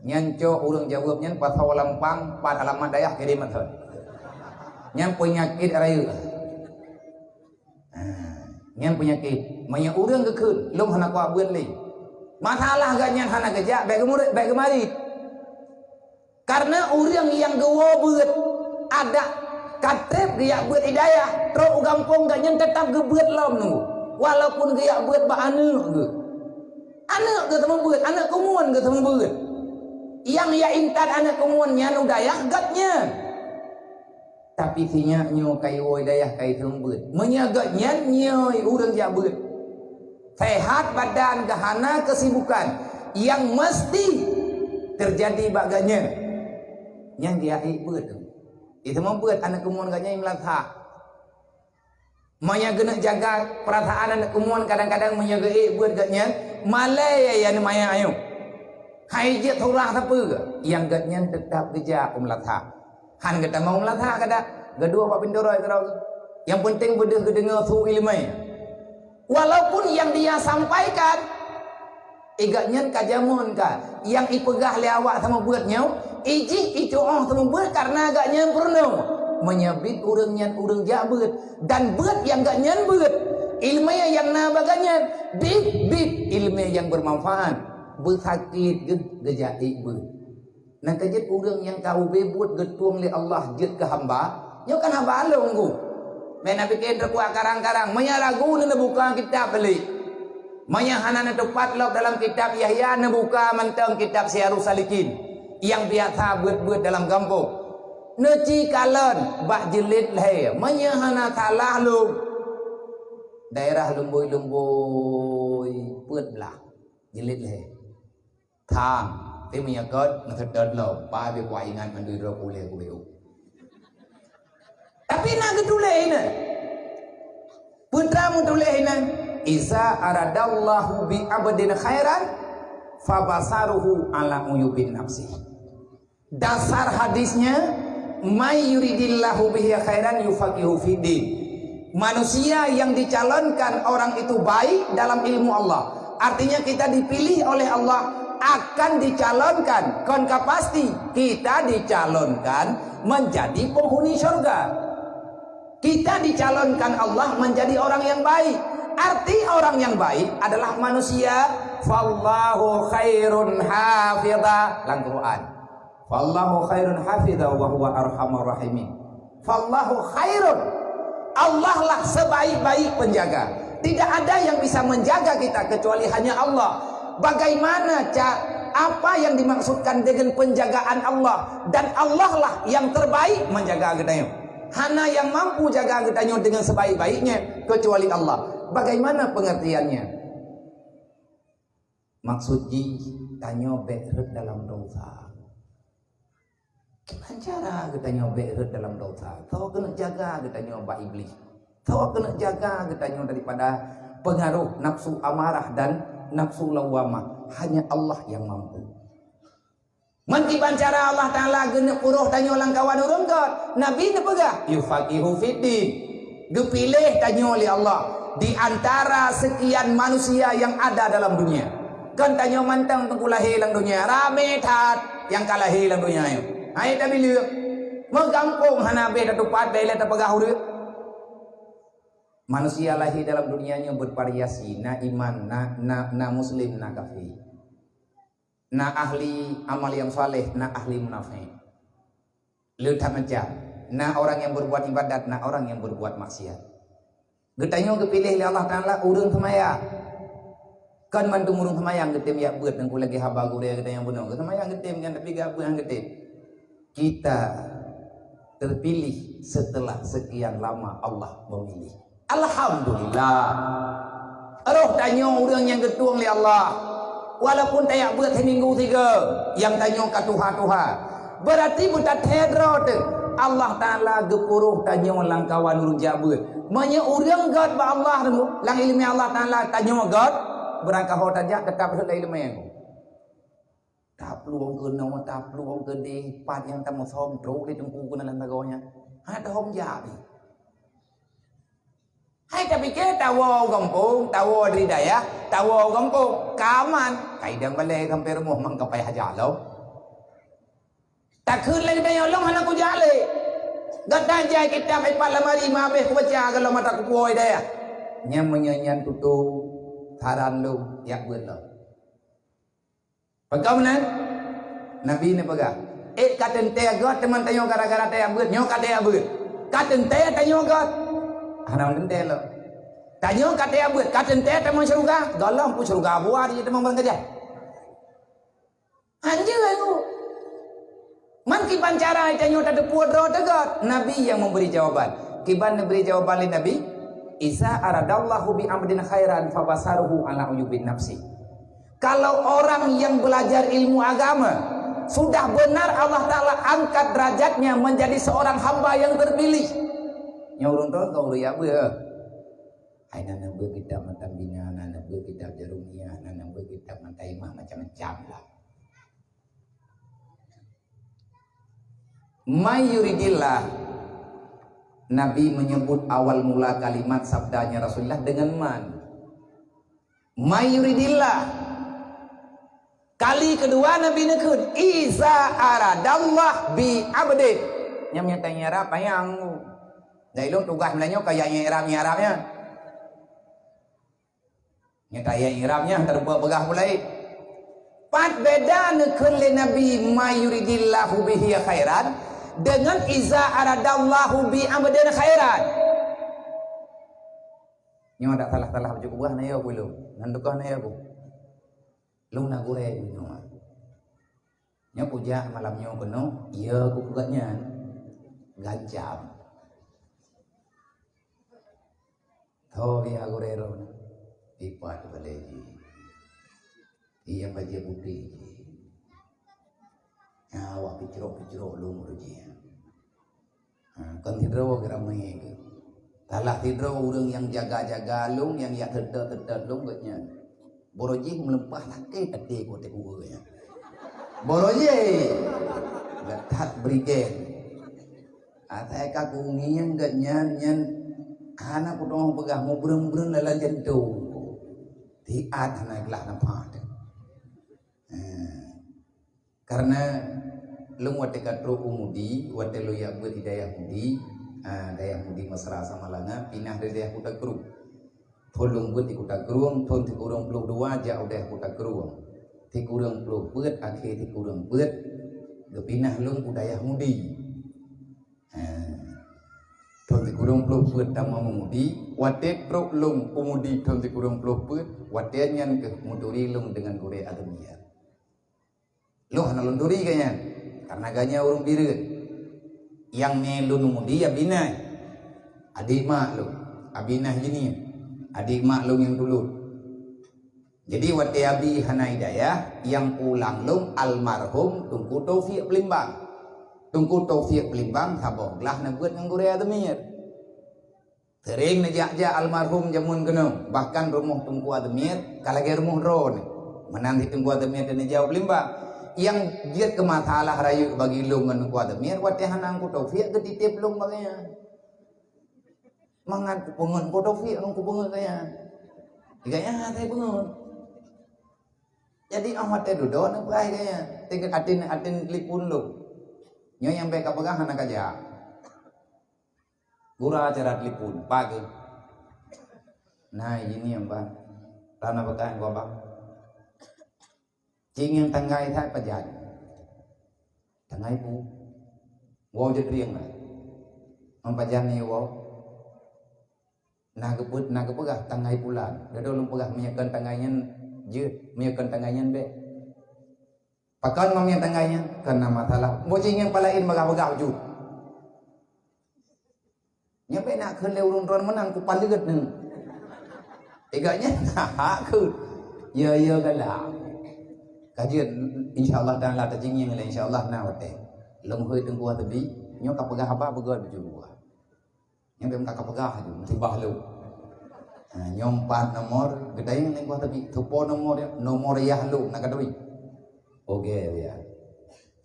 Nyan cok ureuëng jaweueb nyan, pasoe lam pang, pat alamat dayah, kirém mantong. Nyan peunyakét rayeuk. Ha, nyan peunyakét. Meunyoe ureuëng geukheun, lôn hana kuak beuet lé. Masalah geuh nyan hana geujak, bék geumurit, bék geumarit. Karena ureuëng nyang geuwoe beuet adak ka treb geujak beuet i dayah, trok u gampông geuh nyan teutap geubeuet lom nunggu. Walaupun geujak beuet bak aneuëk geuh. Aneuëk geuh teuma beuet, aneuëk keumuan geuh teuma beuet. Nyang jak intat aneuëk keumuan nyan u dayah gobnyan. Tapi sinyak nyoe ka iwoe dayah ka iteumbeuet. Meunyoe gobnyan nyoe ureuëng jak beuet, sehat badan geuh hana kesibukan nyang mesti terjadi bak gobnyan, nyan geujak ék beuet. Iteumbeuet aneuëk keumuan gobnyan i meulasah. Meunyoe geuneuk jaga peurasaan aneuëk keumuan, kadang-kadang meunyoe geuék beuet gobnyan, malée ya, ya neumayang ayong. Hai jeuet surah sapeue, nyang gobnyan teutap geujak u meulasah. Han geutamong meulasah kada, geuduek bak pintoe droe keudroe. Nyang peunteng beudeuh geudeungoe su iéleumé. Walaupun nyang dia sampaikan, i gobnyan ka jameun ka, nyang ipeugah lé awak seumeubeuet nyoe, i jih icuoh seumeubeuet kareuna gobnyan peurunoe. Meunyoe biet ureuëng nyan ureuëng jak beuet, dan beuet nyang gobnyan beuet, iéleumé nyang na bak gobnyan, biet-biet iéleumé nyang beumanfaat, beusakét geuh geujak ék beuet. Nyang keujeuet ureuëng nyang ka ubé buet geutueng lé Allah jeuet keu hamba, nyoe kan hamba lôn gu. Meunan pike teukuak karang-karang, meunyoe ragu neubuka kitab lé. Meunyoe hana neuteupat lom dalam kitab Yahya, neubuka mantong kitab Siyarus Salikin nyang biasa beuet-beuet dalam gampông. Neuci kalon bak jilid lhée, meunyoe hana salah lôn. Daerah lumboi-lumboi peuet blaih jilid lhée. Tham, tapi meunyoe göt meuseutôt lom, pabe kuingat mandum droe ulée kubeue. Tapi na geutuléh inan. Peue meutuléh inan, "Iza aradallahu bi abdin khairan, fabasaruhu ala uyubin nafsi." Dasar hadisnya, "May yuridillahu bihi khairan yufaqihu fiddin." Manusia yang dicalonkan orang itu baik dalam ilmu Allah. Artinya kita dipilih oleh Allah akan dicalonkan, kon ka pasti, kita dicalonkan menjadi penghuni syurga. Kita dicalonkan Allah menjadi orang yang baik. Arti orang yang baik adalah manusia. Fallahu khairun hafidha. Lam Quran. Fallahu khairun hafidha wa huwa arhamar rahimin. Fallahu khairun. Allah lah sebaik-baik penjaga. Tidak ada yang bisa menjaga kita kecuali hanya Allah. Bagaimana ca-, apa yang dimaksudkan dengan penjagaan Allah? Dan Allah lah yang terbaik menjaga geutanyoe. Hana yang mampu jaga geutanyoe dengan sebaik-baiknya kecuali Allah. Bagaimana pengertiannya? Maksud jih, tanyoe bék rhot dalam dosa. Kiban cara geutanyoe bék rhot dalam dosa? Soe keuneuk jaga geutanyoe bak Iblih? Soe keuneuk jaga geutanyoe daripada pengaruh nafsu amarah dan nafsu lawamah? Hanya Allah yang mampu. Meukiban cara Allah Taala geuneuk puroh tanyoe lam kawan ureuëng gét? Nabi neupeugah, "Yufaqihu fiddin." Geupiléh tanyoe lé Allah di antara sekian manusia yang ada dalam dunia. Kon tanyoe mantong teungku lahé lam dunia, ramé that nyang ka lahé lam dunia nyoe. Hai tabileuk, meugampông hana habéh tatupat bèk lé tapeugah ureuëng. Manusia lahé dalam dunia nyoe bervariasi, na iman, na, na, na muslim, na kafé. Na ahli amal yang saleh, na ahli munafik. Le that macam. Na orang yang berbuat ibadat, na orang yang berbuat maksiat. Geutanyoe geupiléh lé Allah Taala ureuëng seumayang. Kon mandum ureuëng seumayang geutem jak beuet, teungku lagée haba gurée geutanyoe bunoe. Geusemayang geutem nyan, tapi jak beuet han geutem. Kita terpilih setelah sekian lama Allah memilih. Alhamdulillah. Roh tanyoe ureuëng nyang geutueng lé Allah. Walaupun tajak beuet siminggu sigoe, nyang tanyoe ka tuha-tuha. Berarti beutathée droe teuh. Allah Taala geupuroh tanyoe lam kawan ureuëng jak beuet. Meunyoe ureuëng gét bak Allah teungku, lam iéleumé Allah Taala tanyoe gét, beurangkaho tajak teutap rhot lam iéleumé. Taplueng keunoe, taplueng keudeh, pat nyang tameusom trok lé teungku keunan lam sagoe nyan. Hana tahom jak pih. Hai tapike tawoe u gampông, tawoe di dayah, tawoe u gampông, ka aman. Ka idang balée sampoe rumoh mang ka payah jak lom. Takheun lé geutanyoe lom hana kujak lé. Gata jai kitab ipat lamari meuhabéh kubaca gohlom atra kupuwoe dayah. Nyan meunyoe nyan tutoe saran lôn, jak beuet lom. Pakon meunan? Nabi neupeugah, "Ék ka teuntée gét teuma tanyoe gara-gara tajak beuet, nyoe ka tajak beuet. Ka teuntée tanyoe gét." Hana teuntée lom. Tanyoe ka tajak beuet, ka teuntée tamong syeuruga, gohlom peue syeuruga buah di tamong barang keujai. Hanjeuet nyoe. Man kiban cara tanyoe tateupeue droe teuh gét? Nabi nyang memberi jawaban. Kiban neubri jawaban lé Nabi, "Iza aradallahu bi abdin khairan fabasaruhu ala uyubin nafsi." Kalau orang yang belajar ilmu agama, sudah benar Allah Taala angkat derajatnya menjadi seorang hamba yang terpilih. Nyoe ureuëng droe ka ureuëng jak beuet. Hai na neubeuet kitab matan bina, na neubeuet kitab jarumiyah, na neubeuet kitab matan imah macam-macam lah. May yuridillah. Nabi menyebut awal mula kalimat sabdanya Rasulullah dengan man. May yuridillah. Kali kedua Nabi neukheun, "Iza aradallah bi abdin." Nyang meunyoe tanyoe Arab panyang. Dari lôn tugaih meunyoe kaya nyang Arab, nyang Arab nyan. Nyata ya i'rab nyan teureubeuk peugah ulée. Pat beda neukheun lé Nabi, "Ma yuridillahu bihi khairan," deungon, "Iza aradallahu bi abdin khairan." Nyoe dak salah-salah baju keubah na ya ulôn. Ngon dukoh na ya bu. Lôn na gurée nyoe. Nyoe kujak malam nyoe keunoe, ya ku peugah nyan. Gancam. Tho ya gurée droe na. Ipat balée jih. Iya bajée putéh jih. Nyan awak picrok-picrok lôn ureuëng jih. Ha, kon sidroe geuramé geuh. Salah sidroe ureuëng nyang jaga-jaga lôn, nyang jak seutôt-seutôt lôn geuh nyan. Boro jih meuleumpah lakée até ku teuh ureuëng nyan. Boro jih. Geutat brigén. Asai ka kungieng geuh nyan, nyan hana kuteungoh peugah, mubreueng-breueng lam jantông. Siat hana glah nafah teuh. Eh, Karena lôn watèe ka trôk u Mudi, watèe lôn jak beuet di dayah Mudi, ah, dayah Mudi Mesra Samalanga, pinah dari dayah Kuta Krueng. Thôn lôn beuet di Kuta Krueng, thôn sikureueng ploh dua jak u dayah Kuta Krueng. Sikureueng ploh peuet, akhé sikureueng peuet, geupinah lôn u dayah Mudi. Ha. Thôn sikureueng ploh peuet tamong u Mudi, watèe trôk lôn u Mudi thôn sikureueng ploh peuet, watèe nyan keuh meuturi lôn deungon gurèe Azmier. Lôn hana lôn turi gobnyan, karena gobnyan ureueng Bireuen. Nyang mè lôn u Mudi Abinah, adék mak lôn, Abinah Jinie, adék mak lôn nyang tulôt. Jadi watèe abi hana hidayah, nyang pulang lôn almarhum Teungku Taufik Peulimbang. Teungku Taufik Peulimbang saboh glah neubeuet ngon gurèe Azmier. Seuring neujak-jak almarhum jameun keunoe, bahkan rumoh Teungku Azmier ka lagèe rumoh droeneuh. Meunan cit Teungku Azmier teuh neujak u Peulimbang. Nyang jeuet keu masalah rayeuk bagi lôn ngon Teungku Azmier, watèe hana Teungku Taufik geutitép lôn bak gobnyan. Mangat kupeungeut Teungku Taufik ngon kupeungeut gobnyan. Gobnyan hana peungeut. Jadi, 'oh watèe dudoe neupeuhah gobnyan. Tinggai atin, atin telepon lôn. Nyoe nyang bèk kapeugah hana kajak. Gura cara telepon, pagi. Nah, ini yang bang. Tanah bekas gua bang. Cing nyang tanggai that pajan. Tanggai pu. Wow jadriang lah. Mampajan ni wow. Nah geput, nah gepeugah tanggai pulan. Dado lôn peugah meunyoe kon tanggai nyan jeuet, meunyoe kon tanggai nyan bèk. Pakon meunyoe tanggai nyan? Karena masalah. Boh cing nyang palaén bagah-bagah jeuet. Nyan bèk nak kheun lé ureueng droen meunan kupaleuet nyoe. Tiga nyan hak kheun. Ya, ya galak. Kajeut, insya Allah Taala tajingieng lé, insya Allah na watèe. Lôn hôi teungku tebi, nyoe ka peugah haba beugöt beujuruh. Nyoe bèk ka peugah ju, musibah lôn. Ha, nyoe empat nomor, geutanyong teungku tebi, tupo nomor, nomor yah lôn na kadoi. Oke ya.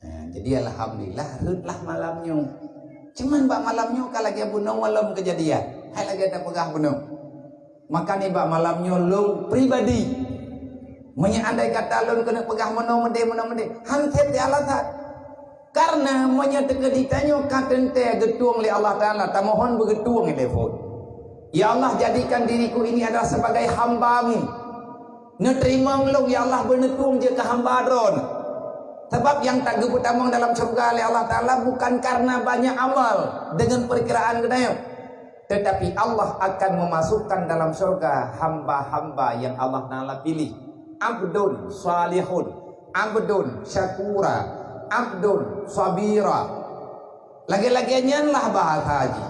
Ha, jadi alhamdulillah rhöt lah malam nyoe. Cuman bak malam nyoe ka lagèe bunoe lom keujadian. Hai lagèe tapeugah bunoe. Maka nibak malam nyoe lôn pribadi, meunyoe andai kata lôn keuneuk peugah meunoe meudeh, meunoe meudeh, han sép di alasan. Karena meunyoe teukeudi tanyoe ka teuntèe geutueng lé Allah Taala, tamohon beugeutueng lé phon. Ya Allah, jadikan diriku ini adalah sebagai hamba-Mu. Neuteurimong lôn, ya Allah, beuneutueng jeuet keu hamba Droeneuh. Sabab nyang tageupeutamong dalam syeuruga lé Allah Taala bukan karena banyak amal deungon peukiraan geutanyoe, tetapi Allah akan memasukkan dalam syeuruga hamba-hamba yang Allah Taala pilih. Abdun salihun, abdun syakura, abdun sabira. Lagèe-lagèe nyan lah bahasa jih.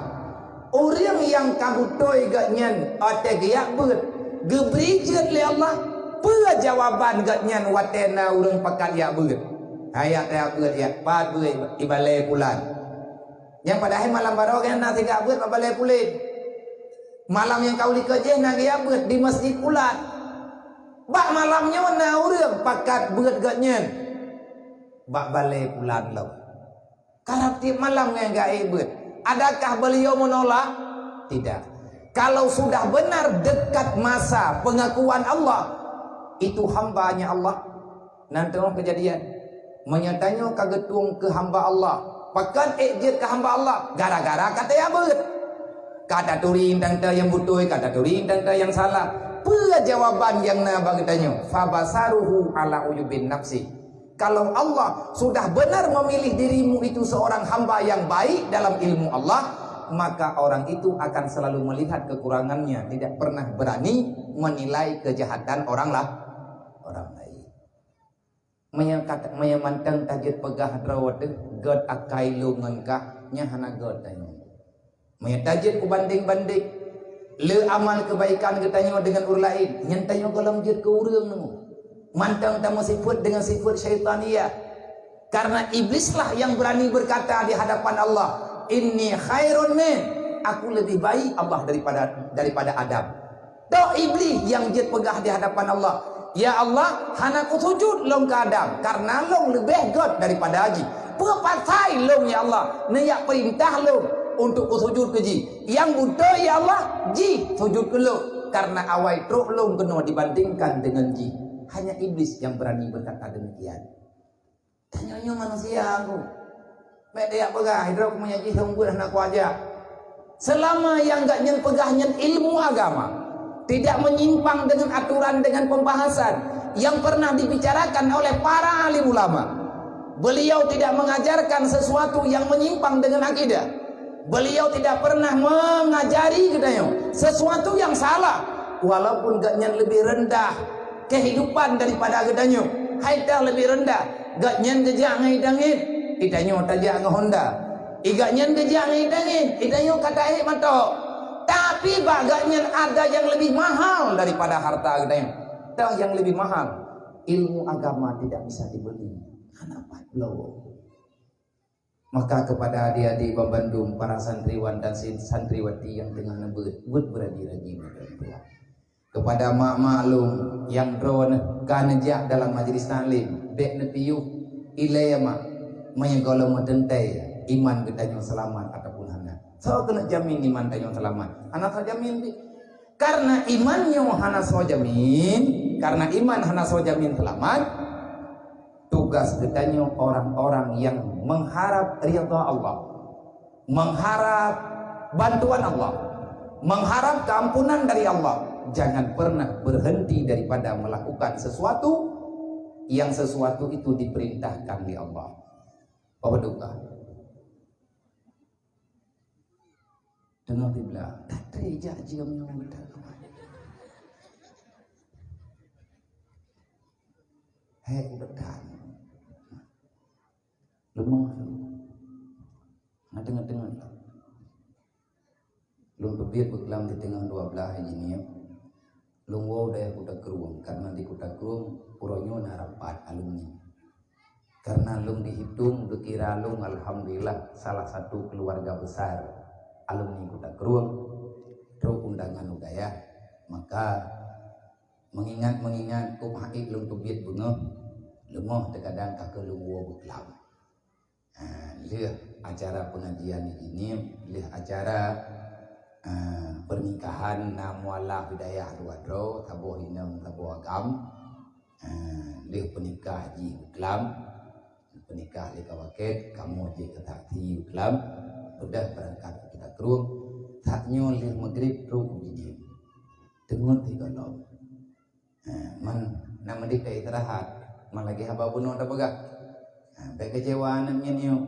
Ureueng nyang ka beutôi gobnyan watèe geujak beuet, geubri jeuet lé Allah, peue jawaban gobnyan watèe na ureueng pakat jak beuet? Hai jak tajak beuet, jak pat beuet, i balèe pulan. Nyang padahai malam baroe gobnyan na sigak beuet bak balèe pulan. Malam nyang ka u likot jih na geujak beuet di masjid pulan. Bak malam nyoe na ureueng pakat beuet gobnyan bak balèe pulan lom. Karab tiep malam ngon gaéh beuet. Adakah beliau menolak? Tidak. Kalau sudah benar dekat masa pengakuan Allah, itu hambanya Allah. Nan teungoh keujadian. Meunyoe tanyoe ka geutueng keu hamba Allah, pakon ék jeuet keu hamba Allah? Gara-gara ka tajak beuet. Ka taturi teuntèe nyang beutôi, ka taturi teuntèe nyang salah. Peue jawaban nyang na bak geutanyoe? Fabasaruhu ala uyubin nafsi. Kalau Allah sudah benar memilih dirimu itu seorang hamba yang baik dalam ilmu Allah, maka orang itu akan selalu melihat kekurangannya, tidak pernah berani menilai kejahatan orang lah, orang lain. Meunyoe kat-, meunyoe mantong tajeuet peugah droe teuh, gèt akai lôn ngon kah, nyan hana gèt tanyoe. Meunyoe tajeuet peubandeng-bandeng le amal keubaikan geutanyoe deungon ureueng laén, nyan tanyoe gohlom jeuet keu ureueng nyoe. Mantong tameusifeuet deungon sifeuet syaitaniyah. Karena iblislah yang berani berkata di hadapan Allah, "Inni khairun min," aku lebih baik Allah daripada, daripada Adam. Tok Iblih nyang jeuet peugah di hadapan Allah, "Ya Allah, hana kusujud lôn keu Adam, karena lôn leubeh gèt daripada jih. Peue pasai lôn, ya Allah, neujak peurintah lôn untuk kusujud keu jih? Nyang beutôi, ya Allah, jih sujud keu lôn, karena awai trok lôn keunoe dibandingkan deungon jih." Hanya Iblis yang berani berkata demikian. Tanyoe nyoe manusia aku. Mek dia peugah, hidroe meunyo jih hong buet hana kuaja. Selama yang gak nyan peugah nyan ilmu agama, tidak menyimpang dengan aturan, dengan pembahasan yang pernah dibicarakan oleh para alim ulama. Beliau tidak mengajarkan sesuatu yang menyimpang dengan akidah. Beliau tidak pernah mengajari geutanyoe sesuatu yang salah, walaupun gak nyan lebih rendah kehidupan daripada geutanyoe. Hai dah lebih rendah, gak nyan geujak ngon idangin, geutanyoe tajak ngon Honda. I gak nyan geujak ngon idangin, geutanyoe ka taék matok. Tapi bak gak nyan ada yang lebih mahal daripada harta geutanyoe. Dah yang lebih mahal, ilmu agama tidak bisa dibeli. Hana pat lom. Maka kepada adik-adik bandum, para santriwan dan sin-, santriwati yang teungoh neubeuet, beuet beuraji-raji meudon tuan. Kepada mak-mak lôn nyang droeneuh ka neujak dalam majlis taklim, bék neupiôh ilée mak, meunyoe gohlom meuteuntée iman geutanyoe seulamat ataupun hana. Soe keuneuk jamin iman tanyoe seulamat? Hana soe jamin pih. Karena iman nyoe hana soe jamin, karena iman hana soe jamin seulamat, tugas geutanyoe orang-orang yang mengharap ridha Allah, mengharap bantuan Allah, mengharap keampunan dari Allah. Jangan pernah berhenti daripada melakukan sesuatu yang sesuatu itu diperintahkan oleh Allah. Apa duka? Teungoh siblah, tatré jak jeuem nyoe geutanyoe. Hék geutanyoe. Leumoh. Na teungoh-teungoh. Lôn teubiet beuklam di teungoh dua blaih jih nyoe. Lôn woe dayah Kuta Krueng, karena di Kuta Krueng uroe nyoe na rapat alumni. Karena lôn dihitung, geukira lôn, alhamdulillah, salah satu keluarga besar alumni Kuta Krueng, trok undangan u dayah. Maka, meungingat-meungingat, kok hait lôn teubiet beungoh, leumoh teukadang ka keuh lôn woe beuklam. Ha, lheueh acara pengajian ini, lheueh acara, ha, pernikahan na mualaf hidayah dua droe, saboh inong, saboh agam. Ha, lheueh peunikah jih beuklam, peunikah lé ka waket, kamoe jih keu saksi beuklam, beudôh beurangkat keu Kuta Krueng. Saat nyoe lheueh Maghrib trok u Jidin. Teungeut di gohlom. Ha, man na meudeh ka istirahat, man lagée haba bunoe tapeugah. Ha, bék keucewa aneuk miet nyoe.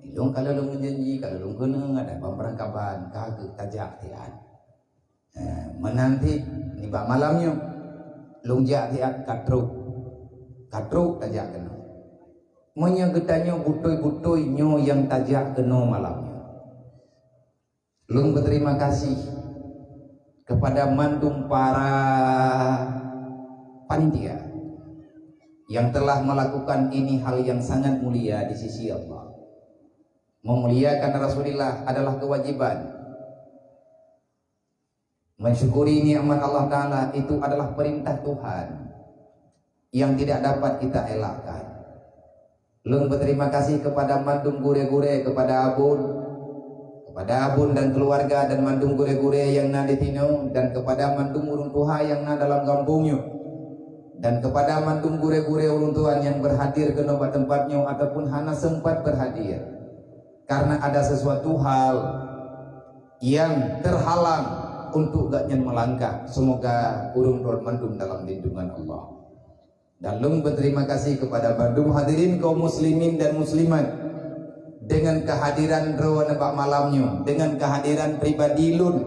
Ilong ka lôn meujanji, ka lôn keuneuk, ada ban peurangkaban, ka keuh tajak siat. Ha, meunan cit nibak malam nyoe, lôn jak siat ka trok. Ka trok tajak keunoe. Meunyoe geutanyoe beutôi-beutôi nyoe nyang tajak keunoe malam nyoe. Lôn berterima kasih kepada mandum para panitia yang telah melakukan ini hal yang sangat mulia di sisi Allah. Memuliakan Rasulullah adalah kewajiban. Mensyukuri nikmat Allah Ta'ala itu adalah perintah Tuhan yang tidak dapat kita elakkan. Lôn berterima kasih kepada mandum gurée-gurée, kepada Abon, kepada Abon dan keluarga dan mandum gurée-gurée yang na di sinoe, dan kepada mandum ureuëng tuha yang na dalam gampông nyoe, dan kepada mandum gurée-gurée ureuëng tuan yang berhadir keunoe bak teumpat nyoe ataupun hana sempat berhadir karena ada sesuatu hal yang terhalang untuk gak nyan melangkah. Semoga ureuëng droe mandum dalam lindungan Allah. Dan lôn berterima kasih kepada bandum hadirin kaum muslimin dan muslimat dengan kehadiran droe nibak malam nyoe, dengan kehadiran pribadi lôn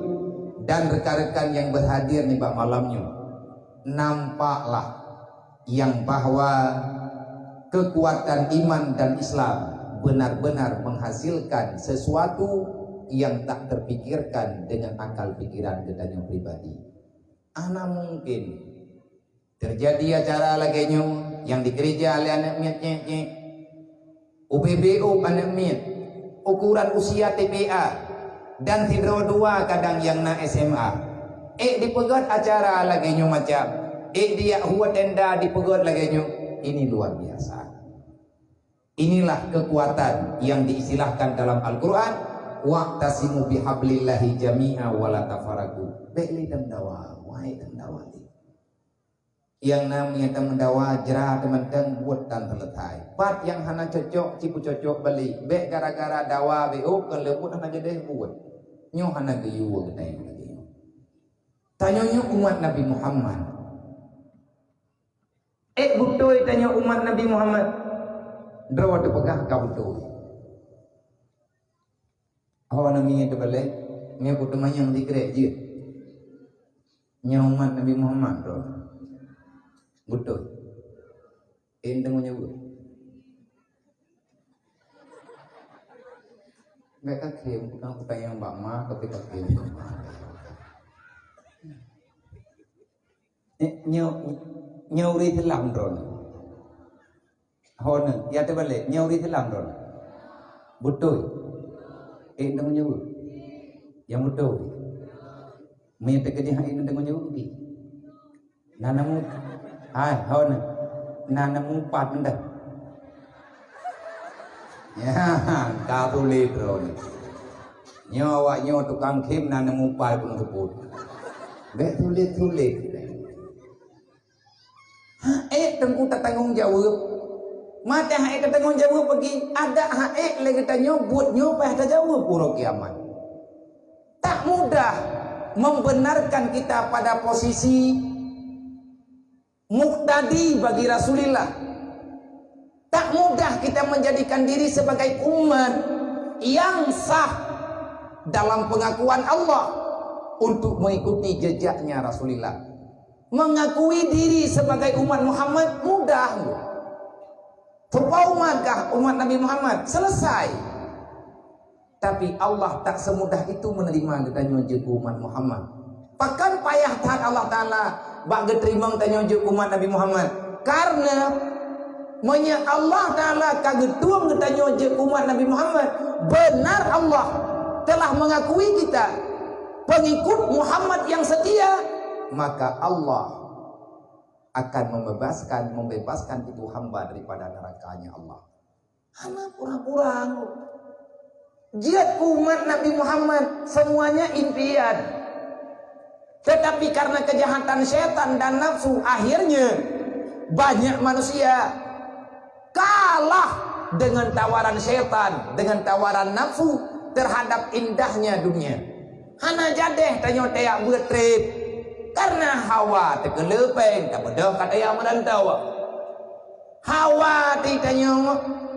dan rekan-rekan yang berhadir nibak malam nyoe. Nampaklah yang bahwa kekuatan iman dan Islam benar-benar menghasilkan sesuatu yang tak terpikirkan dengan akal pikiran geutanyoe pribadi. Hana mungkin terjadi acara lagée nyoe nyang dikeureuja lé aneuk miet nyét-nyét. U B B O aneuk miet, ukuran usia T P A, dan sidroe dua kadang nyang na S M A. Ék dipeugét acara lagée nyoe macam, ék dijak huwa tenda dipeugét lagée nyoe, ini luar biasa. Inilah kekuatan yang diistilahkan dalam Al-Quran, "Wa'tasimu bihablillahi jami'a wa la tafarraqu." Bék lé dam dawa, wahai dam dawa lé. Nyang na meunyoe tameudawa jra teumantong buet tan seuleusai. Pat nyang hana cocok, cipeucocok balik. Bék gara-gara dawa B O keu leubuet hana jadeh buet. Nyoe hana geuyue geutanyoe lagée nyoe. Tanyoe nyoe umat Nabi Muhammad. Eh, beutôi tanyoe umat Nabi Muhammad. Droe teupeugah ka beutôi. Ho na miet teubalek, nyoe kuteumanyong sikrek jeuet. Nyoe umat Nabi Muhammad droe. Beutôi. Eh, deungoe nyoe. Bék kakhém, bukan kutanyong bak ma, tapi kakhém. Eh, nyoe, nyoe ureuëng Islam droe. Ho na, ya teubalek, nyoe ureuëng Islam droe. Beutôi. Eh, deungoe nyoe. Nyang beutôi. Meunyoe teukeudi hai deungoe nyoe. Na namu, hai, ho na. Na namu pat meudah. Ya, ka tuléh droe. Nyoe awak nyoe tukang khém na namu pat pun teupot. Bék tuléh-tuléh. Hak ék teungku tatanggong jaweueb. Maté hak ék tatanggong jaweueb bagi adak hak ék lé geutanyoe buet nyoe payah tajaweueb uroe kiamat. Tak mudah membenarkan kita pada posisi muqtadi bagi Rasulillah. Tak mudah kita menjadikan diri sebagai umat yang sah dalam pengakuan Allah untuk mengikuti jejaknya Rasulillah. Mengakui diri sebagai umat Muhammad mudah. Teupeue umat kah? Umat Nabi Muhammad. Selesai. Tapi Allah tak semudah itu menerima geutanyoe jeuet keu umat Muhammad. Pakon payah that Allah Taala bak geuteurimong tanyoe jeuet keu umat Nabi Muhammad? Karena meunyoe Allah Taala ka geutueng geutanyoe jeuet keu umat Nabi Muhammad, benar Allah telah mengakui kita pengikut Muhammad yang setia, maka Allah akan membebaskan, membebaskan itu hamba daripada nerakanya Allah. Hana pura-pura. Jeuet keu umat Nabi Muhammad, semuanya impian. Tetapi karena kejahatan syaitan dan nafsu, akhirnya banyak manusia kalah dengan tawaran syaitan, dengan tawaran nafsu terhadap indahnya dunia. Hana jadeh tanyoe tajak beuet treb, karena hawa teukeuleu péng, tapeudeuh ka tajak meurantau. Hawa di tanyoe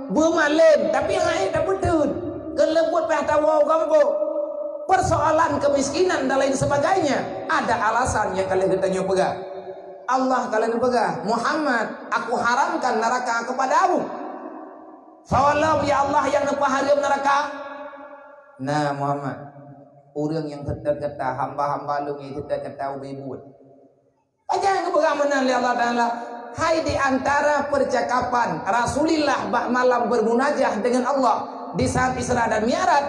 beumalem, tapi hai tapeuteuet. Keuleubot payah tawoe u gampông. Persoalan kemiskinan dan lain sebagainya, ada alasan nyang ka lheueh geutanyoe peugah. Allah ka lheueh neupeugah, "Muhammad, aku haramkan neraka kepadamu." Soe lom, ya Allah, nyang neupeuhareuem neraka? Na, Muhammad, ureuëng nyang seutôt gata, hamba-hamba Lôn nyang seutôt gata ubé buet. Pajan geupeugah meunan lé Allah Taala? Hai di antara percakapan Rasulillah bak malam bermunajah dengan Allah di saat Isra dan Mi'raj,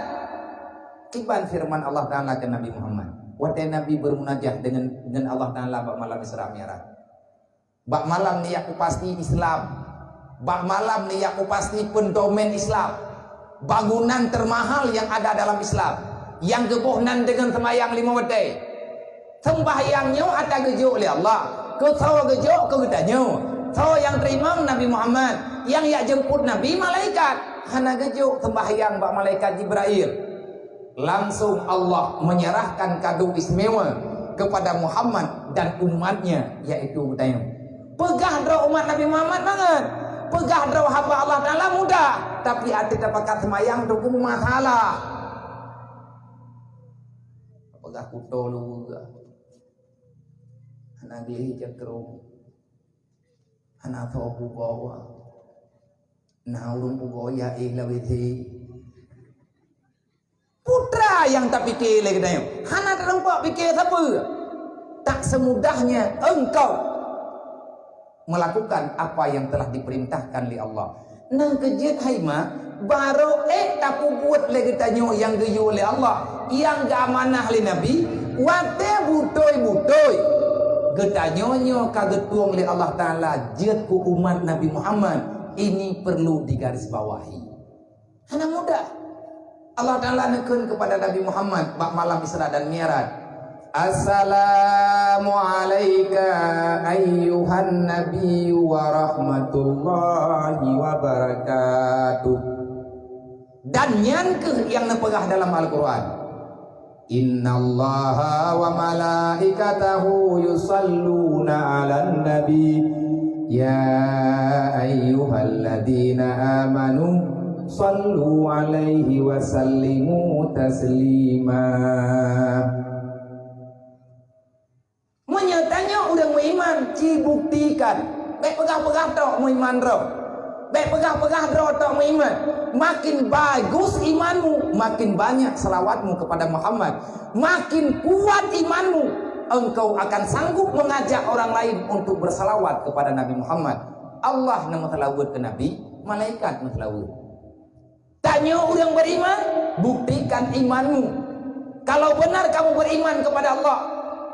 kiban firman Allah Taala keu Nabi Muhammad watée Nabi bermunajah dengan, dengan Allah Taala bak malam Isra Mi'raj. Bak malam nyoe kupasti Islam. Bak malam nyoe kupasti peundomen Islam. Bangunan termahal yang ada dalam Islam, nyang geuboh nan deungon seumayang lima watée. Seumbahyang nyoe atra geujok lé Allah. Keu soe geujok? Keu geutanyoe. Soe nyang teurimong? Nabi Muhammad. Nyang jak jeumput Nabi, malaikat. Hana geujok seumbahyang bak malaikat Jibrail. Langsung Allah menyerahkan kado istimewa kepada Muhammad dan umatnya, yaitu geutanyoe. Peugah droe umat Nabi Muhammad mangat. Peugah droe haba Allah Taala mudah, tapi até tapakat seumayang tu pun masalah. Peugah kuto luweue. Hana gleh jakrong. Hana tho pugoe. Na ureuëng pugoe ya éh lawét he. Putra nyang tapike lé geutanyoe, hana teurumpok pike sapeue. Tak semudahnya engkau melakukan apa yang telah diperintahkan lé Allah. Nyang keujeuet hai ma, barô ék tapeubuet lé geutanyoe nyang geuyue lé Allah, nyang geuamanah lé Nabi, watée beutôi-beutôi geutanyoe nyoe ka geutueng lé Allah Taala jeuet keu umat Nabi Muhammad, ini perlu digarisbawahi. Hana mudah. Allah Taala neukheun kepada Nabi Muhammad bak malam Isra dan Mi'raj, Assalamu alaika ayyuhan nabiyyu wa rahmatullahi wa barakatuh. Dan nyan kheueh nyang neupeugah dalam Al-Qur'an, "Innallaha wa malaikatahu yusalluna 'alan nabi, ya ayyuhalladzina amanu sallu 'alaihi wa sallimu taslima." Meunyoe tanyoe ureuëng meuiman, ci buktikan. Bék peugah-peugah tok meuiman droe. Bék peugah-peugah droe tok meuiman. Makin bagus imanmu, makin banyak selawatmu kepada Muhammad. Makin kuat imanmu, engkau akan sanggup mengajak orang lain untuk bersalawat kepada Nabi Muhammad. Allah na meuseulaweuet keu Nabi, malaikat meuseulaweuet. Tanyoe ureuëng beriman, buktikan imanmu. Kalau benar kamu beriman kepada Allah,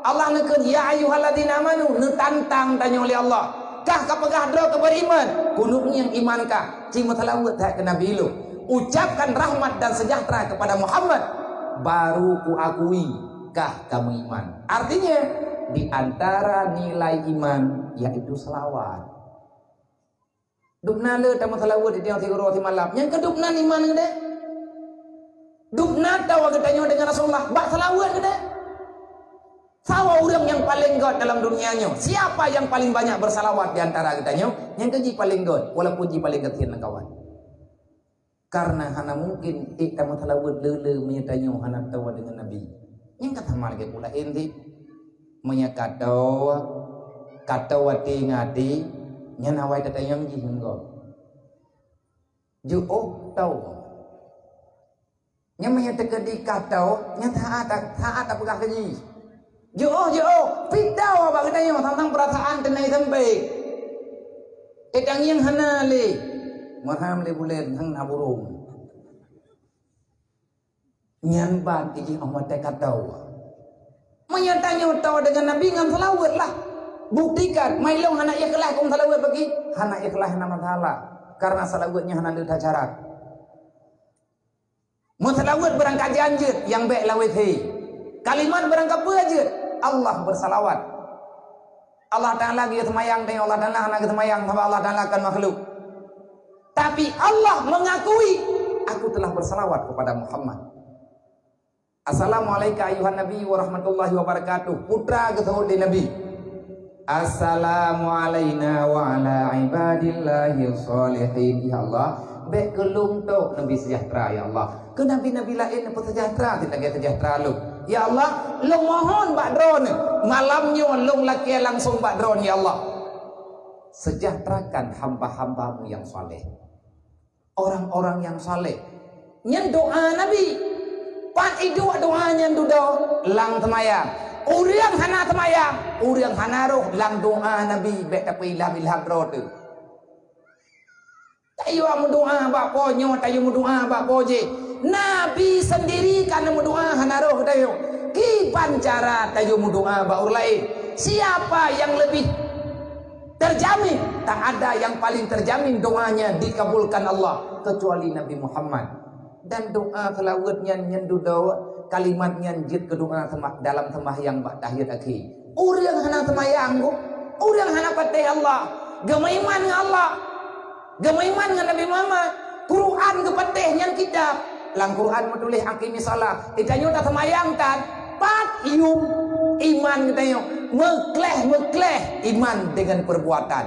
Allah neukheun, "Ya ayyuhalladzina amanu," neutantang tanyoe lé Allah. Kah ka peugah droe keu beriman, keuneuk ngieng iman kah, ci meuseulaweuet that keu Nabi lôn. Ucapkan rahmat dan sejahtera kepada Muhammad, baru kuakui kah ka meuiman. Artinya, di antara nilai iman yaitu selawat. Dubna le tameuseulaweuet di tiang siuroe simalam. Nyang keu dubna iman geude. Dubna tawa geutanyoe dengan Rasulullah bak seulaweuet geude. Sawa ureuëng nyang paleng gét dalam dunia nyoe? Siapa yang paling banyak bersalawat di antara geutanyoe? Nyang keu ji paleng gét, walaupun ji paleng gét sinan kawan. Karena hana mungkin ék tameuseulaweuet le-le meunyoe tanyoe hana tawa dengan Nabi. Nyang ka sama lagée pula inti. Meunyoe katoe, katoe até ngon até, nyan awai tatanyong jih ngon gob. Jeuôh tau. Nyan meunyoe teukeudi katoe, nyan taát, taát tapeugah keu jih. Jeuôh, jeuôh, pih tau bak geutanyoe teuntang peurasaan teunai sampai. Ék tangieng hana lé. Meuham lé buleuen hana burông. Nyan ban ijih Allah teuka tau. Meunyoe tanyoe tau deungon Nabi ngon seulaweuet lah. Buktikan, mai lôn hana ikhlas kong seulaweuet bagi? Hana ikhlas hana masalah. Karena seulaweuet nyan hana le that syarat. Meuseulaweuet beurangkajan jeuet nyang bék lawét he. Kalimat beurangkapeue jeuet, Allah beuseulawat. Allah Taala geuseumayang, teuh Allah Taala hana geuseumayang, sabab Allah Taala kon makhluk. Tapi Allah mengakui, "Aku telah bersalawat kepada Muhammad." "Assalamualaika ayuhan Nabi wa rahmatullahi wa barakatuh." Putra geuseuôt lé Nabi. "Assalamu alaina wa ala ibadillahi shalihin." Ya Allah, bék keu lôn tok Nabi seujahteura, ya Allah. Keu nabi-nabi laén neupeusejahtera, sit lagée seujahtera lôn. Ya Allah, lôn mohon bak Droeneuh, malam nyoe lôn lakée langsong bak Droeneuh, ya Allah. Sejahterakan hamba-hamba-Mu yang saleh. Orang-orang yang saleh. Nyan doa Nabi. Pat iduek doa nyan dudoe, lam seumayang. Ureuëng hana seumayang, ureuëng hana roh lam doa Nabi, bék tapeulham-ilham droe teuh. Tayue meudoa bak po nyoe, tayue meudoa bak po jih. Nabi sendiri ka neumeudoa hana roh geutanyoe. Kiban cara tayue meudoa bak ureuëng laén? Siapa yang lebih terjamin? Tak ada yang paling terjamin doanya dikabulkan Allah kecuali Nabi Muhammad. Dan doa seulaweuet nyan, nyan dudoe, kalimat nyan jeuet keu doa seumah-, dalam seumbahyang bak tahiyat akhé. Ureuëng hana seumayang, ureuëng hana patéh Allah, geumeuiman ngon Allah. Geumeuiman ngon Nabi Muhammad. Quran geupatéh nyan kitab. Lam Quran meutuléh, "Aqimis shalah." Geutanyoe taseumayang tan, pat yum iman geutanyoe. Meukleh-meukleh iman dengan perbuatan.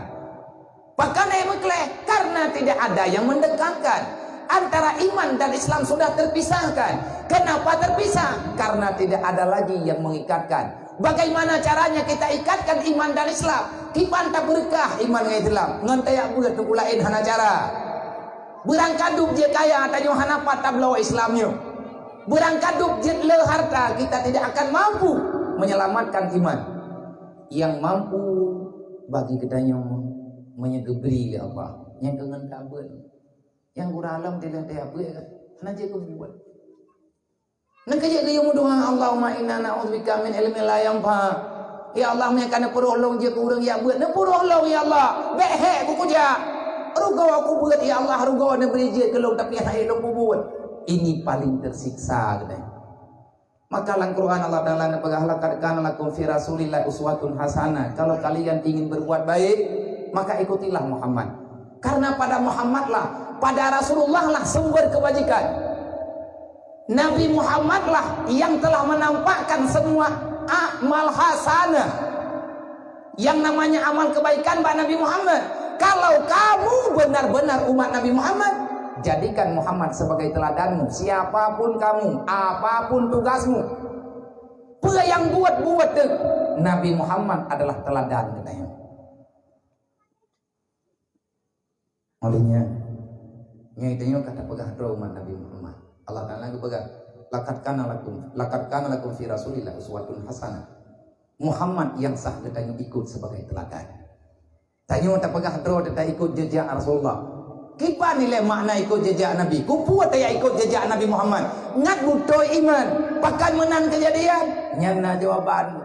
Pakon meukleh? Karena tidak ada yang mendekatkan. Antara iman dan Islam sudah terpisahkan. Kenapa terpisah? Karena tidak ada lagi yang mengikatkan. Bagaimana caranya kita ikatkan iman dan Islam? Kiban tabeureukat iman ngon Islam? Ngon tajak beuet teungku laén hana cara. Beurangkadub jeuet kaya, tanyoe hana pat tabloe Islam nyoe. Beurangkadub jeuet le harta, kita tidak akan mampu menyelamatkan iman. Yang mampu bagi geutanyoe meunyoe geubri lé Allah. Nyang keu ngon tabeuet. Nyang gura lom tidak tajak beuet kan? Hana jeuet keu buet. Nyan keuh jeuet geuyue meudoa, "Allahumma inna na'udzubika min ilmin la yanfa." Ya Allah, meunyoe ka neupuroh lôn jeuet keu ureuëng jak beuet, neupuroh lôn, ya Allah. Bék hék kukujak. Rugoe kubeuet, ya Allah, rugoe neubri jeuet keu lôn, tapi hana ék lôn peubuet. Ini paling tersiksa, keunoe. Maka lam Quran Allah Taala neupeugah, "Laqad kana lakum fi Rasulillah uswatun hasanah." Kalau kalian ingin berbuat baik, maka ikutilah Muhammad. Karena pada Muhammadlah, pada Rasulullah lah sumber kebajikan. Nabi Muhammadlah yang telah menampakkan semua amal hasanah. Yang namanya amal kebaikan bak Nabi Muhammad. Kalau kamu benar-benar umat Nabi Muhammad, jadikan Muhammad sebagai teladanmu. Siapapun kamu, apapun tugasmu, peue nyang buet-buet tu, Nabi Muhammad adalah teladan geutanyoe. Oleh nyan, nyan tanyoe ka tapeugah droe umat Nabi Muhammad. Allah Taala geupeugah, "Laqad kana lakum, laqad kana lakum fi Rasulillah uswatun hasanah." Muhammad yang sah geutanyoe ikut sebagai teladan. Tanyoe tapeugah droe teuka ikut jejak Rasulullah. Kiban ilée makna ikut jejak Nabi? Keupeue taya ikut jejak Nabi Muhammad? Ngat beutôi iman, pakon meunan keujadian? Nyan na jawaban.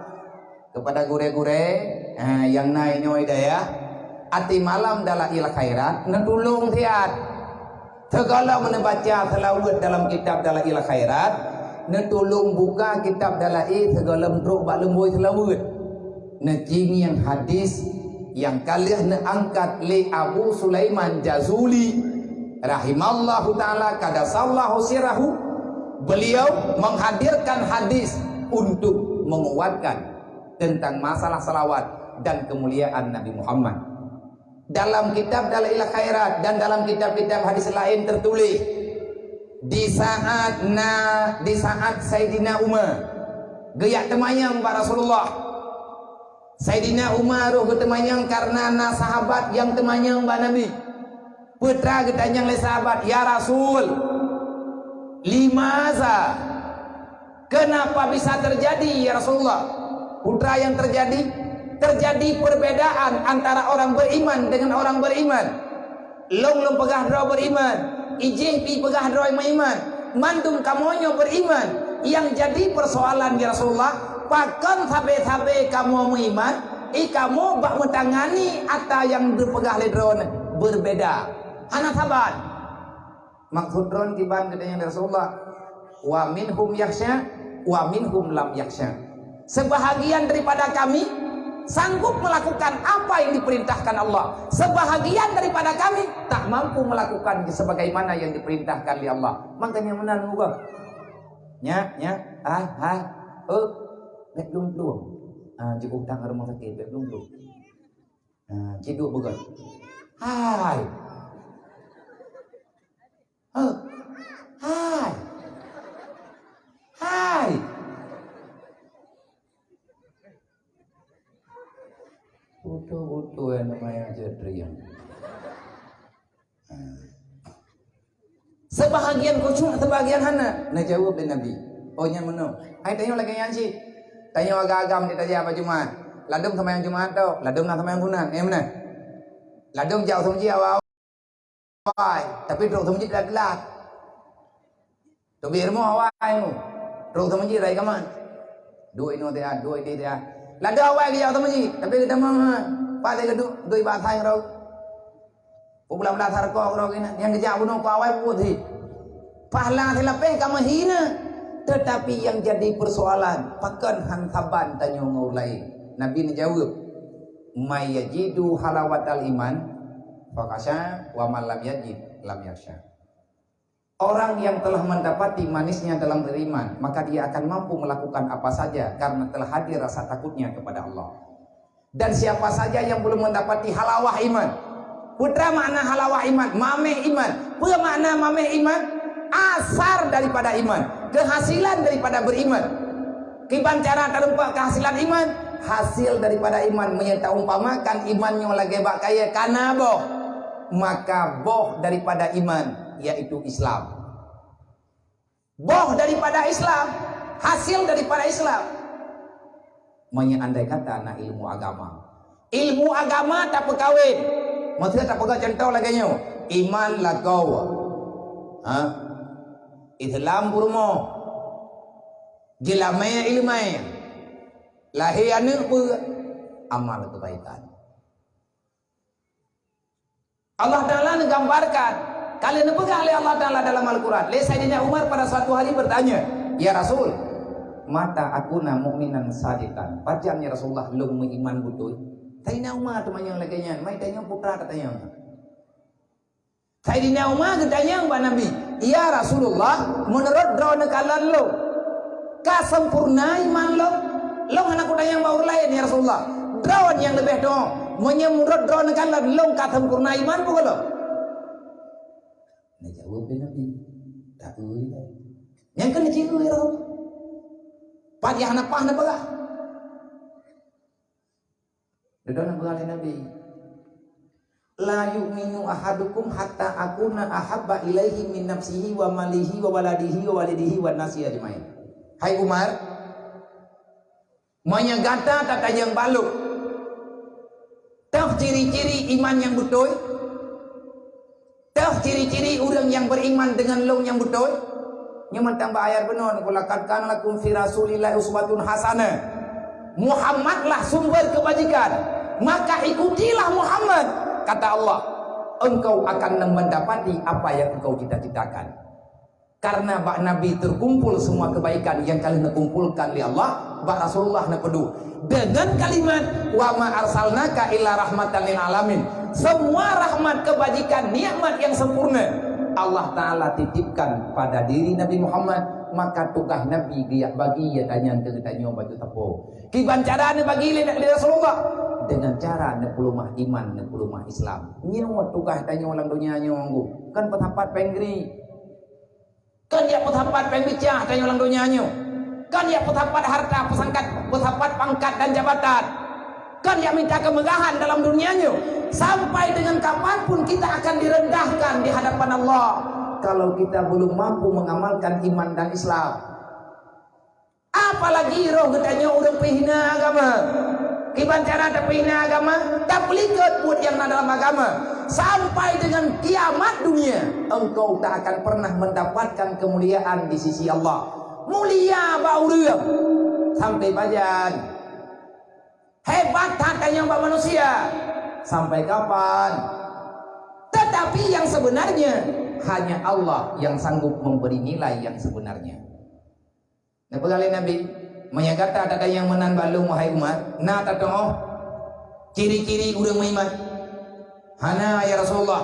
Keupada gurée-gurée, ha, nyang na inoe dayah, até malam Dalail Khairat neutulông siat. Sigohlom neubaca seulaweuet dalam kitab Dalail Khairat, neutulông buka kitab Dalail sigohlom trok bak lumbôi seulaweuet. Neucinggieng hadis nyang ka lheueh neuangkat lé Abu Sulaiman Jazuli, rahimallahu taala, qaddasallahu sirrahu. Beliau menghadirkan hadis untuk menguatkan tentang masalah salawat dan kemuliaan Nabi Muhammad. Dalam kitab Dalail Khairat dan dalam kitab-kitab hadis laén teutuléh, di saat na, di saat Saidina Umar geujak teumanyong bak Rasulullah, Saidina Umar roh geuteumanyong kareuna na sahabat nyang teumanyong bak Nabi. Peue teuma geutanyong lé sahabat, "Ya Rasul, limaza? Kenapa bisa terjadi, ya Rasulullah?" Peue teuma nyang terjadi? Terjadi perbedaan antara orang beriman dengan orang beriman. Lôn lôn peugah droe beriman, ijih pi peugah droe meuiman. Mandum kamoe nyoe beriman. Nyang jadi persoalan, ya Rasulullah, pakon sabe-sabe kamoe meuiman, i kamoe bak meutangani atra nyang geupeugah lé droeneuh berbeda. Hana saban. Maksud droeneuh kiban geutanyong lé Rasulullah, "Wa minhum yakhsya, wa minhum lam yakhsya." Sebahagian daripada kami sanggup melakukan apa yang diperintahkan Allah. Sebahagian daripada kami tak mampu melakukan sebagaimana yang diperintahkan oleh Allah. Makanya meunan muka. Nya, nya, hai, hai. Oh, bèk lôn plueng. Ah, jeuet utang rumoh sakét, bèk lôn plueng. Ah, cit duek beugöt. Hai. Huh. Hai. Hai. Beutôi-beutôi aneuk manyang jeuet riang. Sebahagian khusyuk, sebahagian hana. Neujaweueb lé Nabi, "Oh, nyan meunoe. Hai tanyoe lagèe nyan cit. Tanyoe agam-agam di tajak bak Jumat. Ladôm seumayang Jumat tôh, ladôm na seumayang sunat." Eh, meunan. Ladôm jak u meuseujid awai-awai, tapi trok u meuseujid telat-telat. Teubiet rumoh awai nyoe. Trok u meuseujid rai kaman. Duek inoe tiat, duek idéh tiat. Ladôm awai geujak u meuseujid, tapi geutamong ha. Pat lé geuduek, duek bak asai ngon droe. Peue bulan-bulan sarko droe keunan, nyang geujak bunoe keu awai buet cit. Pahala seulapeh ka meuhina. Tetapi yang jadi persoalan, pakon han saban tanyoe ngon ureueng laén? Nabi neujaweueb, "May yajidu halawatal iman, fakasya, wa man lam yajid, lam yaksya." Orang yang telah mendapati manisnya dalam beriman, maka dia akan mampu melakukan apa saja karena telah hadir rasa takutnya kepada Allah. Dan siapa saja yang belum mendapati halawah iman, peue teuma makna halawah iman, mameh iman. Peue makna mameh iman? Asar daripada iman, kehasilan daripada beriman. Kiban cara tarumpok kehasilan iman? Hasil daripada iman, meunyoe taumpamakan iman nyoe lagèe bak kayèe ka na boh, maka boh daripada iman, yaitu Islam. Boh daripada Islam, hasil daripada Islam. Meunyoe andai kata na ilmu agama, ilmu agama tapeukawen, maksudnya tapeugah contoh lagèe nyoe, iman lakoe, ha? Islam peurumoh, jeulamèe ileumèe, lahé aneuk beuet, amal keubaikan. Allah Taala neugambarkan, ka lheueh neupeugah lé Allah Taala dalam Al-Quran, lé Saidina Umar pada suatu hari bertanya, "Ya Rasul, "Mata akuna mu'minan shadiqan." Pajan ya Rasulullah lôn meuiman beutôi? Saidina Umar teumanyong lagèe nyan, mai tanyoe putra tatanyong. Saidina Umar geutanyong bak Nabi, "Ya Rasulullah, meunurot droeneuh kalon lôn, ka sempurna iman lôn?" "Lôn hana kutanyong bak ureueng laén, ya Rasulullah. Droeneuh nyang leubeh tuwoe. Meunyoe meunurot droeneuh kalon lôn ka sempurna iman, peue gohlom?" Neujaweueb lé Nabi, "Taeu, ya." Nyang keuneuk jieu, ya Rasulullah. Pat nyang hana paih neupeugah. Dudoe neupeugah lé Nabi, "La yu'minu ahadukum hatta akuna ahabba ilaihi min nafsihi wa malihi wa waladihi wa walidihi wan nasi ajmain." Hai Umar, meunyoe gata tatanyong bak lôn, toh ciri-ciri iman nyang beutôi? Toh ciri-ciri ureueng nyang beriman deungon lôn nyang beutôi? Nyoe mantong bak ayat bunoe, "Laqad kana lakum fi Rasulillahi uswatun hasanah." Muhammadlah sumber kebajikan, maka ikutilah Muhammad, kata Allah, engkau akan mendapati apa yang engkau cita-citakan. Karena bak Nabi terkumpul semua kebaikan yang ka lheueh neukumpulkan lé Allah, bak Rasulullah neupeuduek deungon kalimat, "Wa ma arsalnaka illa rahmatan lil alamin." Semua rahmat, kebajikan, nikmat yang sempurna Allah Ta'ala titipkan pada diri Nabi Muhammad, maka tugaih Nabi geujak bagi ya tanyan keu geutanyoe bak teupeue. Kiban cara neubagi lé, lé Rasulullah? Dengan cara neupeuleumah iman, neupeuleumah Islam. Nyoe tugaih tanyoe lam donya nyoe, kan peusapat péng gri. Kan jak peusapat péng bicah tanyoe lam donya nyoe. Kan jak peusapat harta, peusangkat, peusapat pangkat dan jabatan. Kan jak minta kemegahan dalam dunia nyoe. Sampai dengan kapan pun kita akan direndahkan di hadapan Allah kalau kita belum mampu mengamalkan iman dan Islam. Apalagi roh geutanyoe ureueng peuhina agama. Kiban cara tapeuhina agama, tapeulikot buet nyang na dalam agama. Sampai dengan kiamat dunia, engkau tak akan pernah mendapatkan kemuliaan di sisi Allah. Mulia bak ureueng sampai pajan. Hebat that tanyoe bak manusia sampai kapan? Tetapi yang sebenarnya, hanya Allah yang sanggup memberi nilai yang sebenarnya. Neupeugah lé Nabi, "Meunyoe gata tatanyong meunan bak lôn, wahai Umar, na tateu'oh ciri-ciri ureueng meuiman?" "Hana, ya Rasulullah."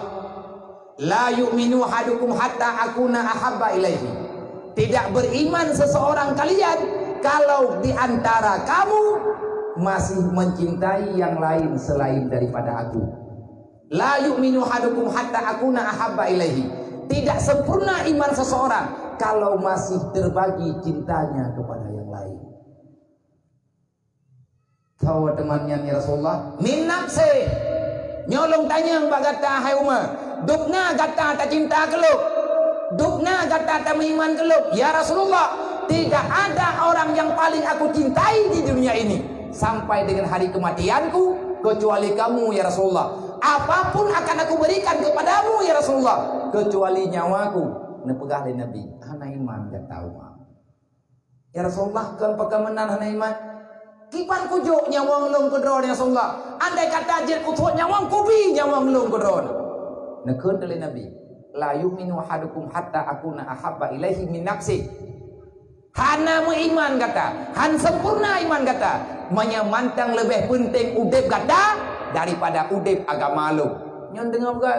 "La yu'minu ahadukum hatta akuna ahabba ilaihi." Tidak beriman seseorang kalian kalau di antara kamu masih mencintai yang lain selain daripada aku. "La yu'minu ahadukum hatta akuna ahabba ilaihi." Tidak sempurna iman seseorang kalau masih terbagi cintanya kepada yang lain. Saboh teuma nyan, ya Rasulullah, "Min nafsi." Nyoe lôn tanyong bak gata, hai Umar, dubna gata tacinta keu lôn? Dubna gata tameuiman keu lôn? Ya Rasulullah, tidak ada orang yang paling aku cintai di dunia ini sampai dengan hari kematianku kecuali kamu, ya Rasulullah. Apapun akan aku berikan kepadamu, ya Rasulullah, kecuali nyawaku. Neupeugah lé Nabi, "Hana iman gata, Umar." "Ya Rasulullah, kon pakon meunan hana iman? Kiban kujok nyawöng lôn keu droeneuh, ya Rasulullah. Andai kata jeuet kusuet nyawöng, kubi nyawöng lôn keu droeneuh." Neukheun lé Nabi, "La yu'minu ahadukum hatta akuna ahabba ilaihi min nafsi." Hana meuiman gata, han sempurna iman gata, meunyoe mantong leubeh peunteng udeb gata daripada udeb agama lôn. Nyoe deungoe peugah,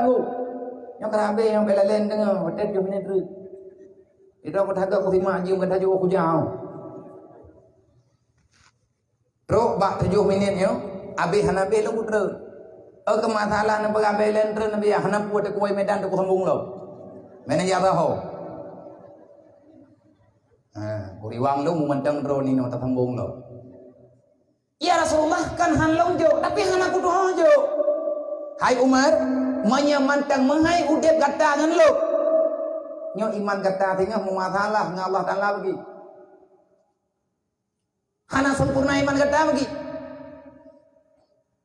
nyoe ka habéh nyang bela laén deungoe, watèe tujoh minét treuk. Itu aku tagak ku simak jeuem ka tajok ku jauh. Trok bak tujoh minét nyoe, abéh hana abéh lôn kutreun. Oh, keu masalah neupeugah abéh lôn treun, abéh hana peue teukuwai Medan teuku sambong lom. Mana ya baho? Ha, kuriwang lôn mantong droe ninoe tasambong lom. "Ya Rasulullah, kan han lôn jok, tapi hana kutuho jok." Hai Umar, meunyoe mantong meuhai udeb gata ngon lôn, nyoe iman gata singoh meumasalah ngon Allah Taala bagi. Hana sempurna iman gata bagi.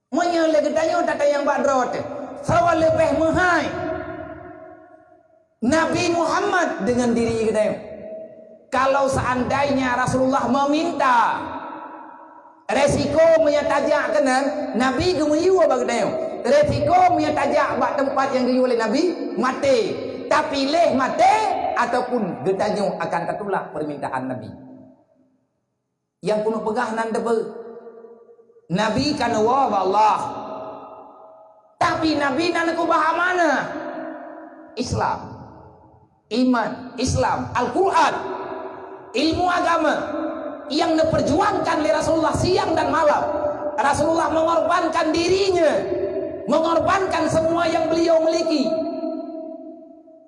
Meunyoe lé geutanyoe tatanyong bak droe teuh, soe leubeh meuhai? Nabi Muhammad deungon diri geutanyoe. Kalau seandainya Rasulullah meminta, resiko meunyoe tajak keunan, Nabi geumiyue bak geutanyoe. Resiko meunyoe tajak bak teumpat nyang geuyue lé Nabi, maté. Tapiléh maté ataupun geutanyoe akan tatulak peumintaan Nabi. Nyang keuneuk peugah nan teupeu. Nabi ka neuwoe bak Allah. Tapi Nabi na neukeubah amanah Islam. Iman, Islam, Al-Quran, ilmu agama yang diperjuangkan oleh Rasulullah siang dan malam. Rasulullah mengorbankan dirinya, mengorbankan semua yang beliau miliki.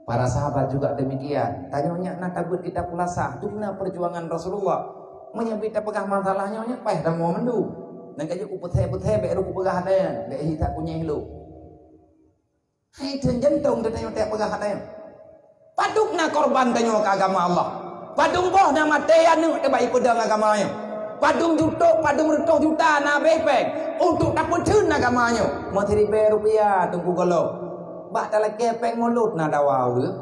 Para sahabat juga demikian. Tanyoe nyak na tabeuet kitab Khulasah, dum na perjuangan Rasulullah. Meunyoe bit tapeugah masalah nyoe nyak paih tamoe mandum. Nyang ka jeuet kupeuthe-peuthe bèk lôn kupeugah nyan, bèk hi that kunyeh lôn. Hai, teun jantong teuh tanyoe teupeugah nyan. Padum na korban tanyoe keu agama Allah. Padum boh na maté aneuk teuh bak ipeudong agama nyoe. Padum juta, padum reutôh juta na abéh péng untuk tapeutheun agama nyoe. Meusiribèe rupiah teungku gohlom. Bak talakèe péng mulod na dawa ureueng.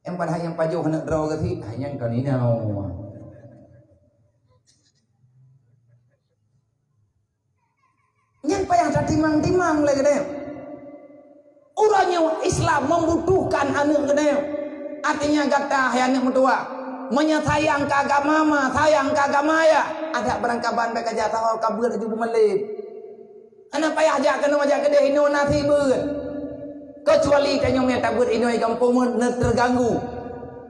Nyang padahai nyang pajoh aneuk droe geuh sit, hai nyan kon inong. Nyan payah tatimang-timang lé geutanyoe. Uroe nyoe Islam membutuhkan aneuk geutanyoe. Artinya gata hai aneuk meutuwah, meunyoe sayang keu agama ma, sayang keu agama ayah, adak beurangkaban bèk kajak saho ka beuet laju beumalém. Hana payah jak keunoe jak keudeh, inoe na sit beuet. Keucuali tanyoe nyang tabeuet inoe i gampông meuteurganggu.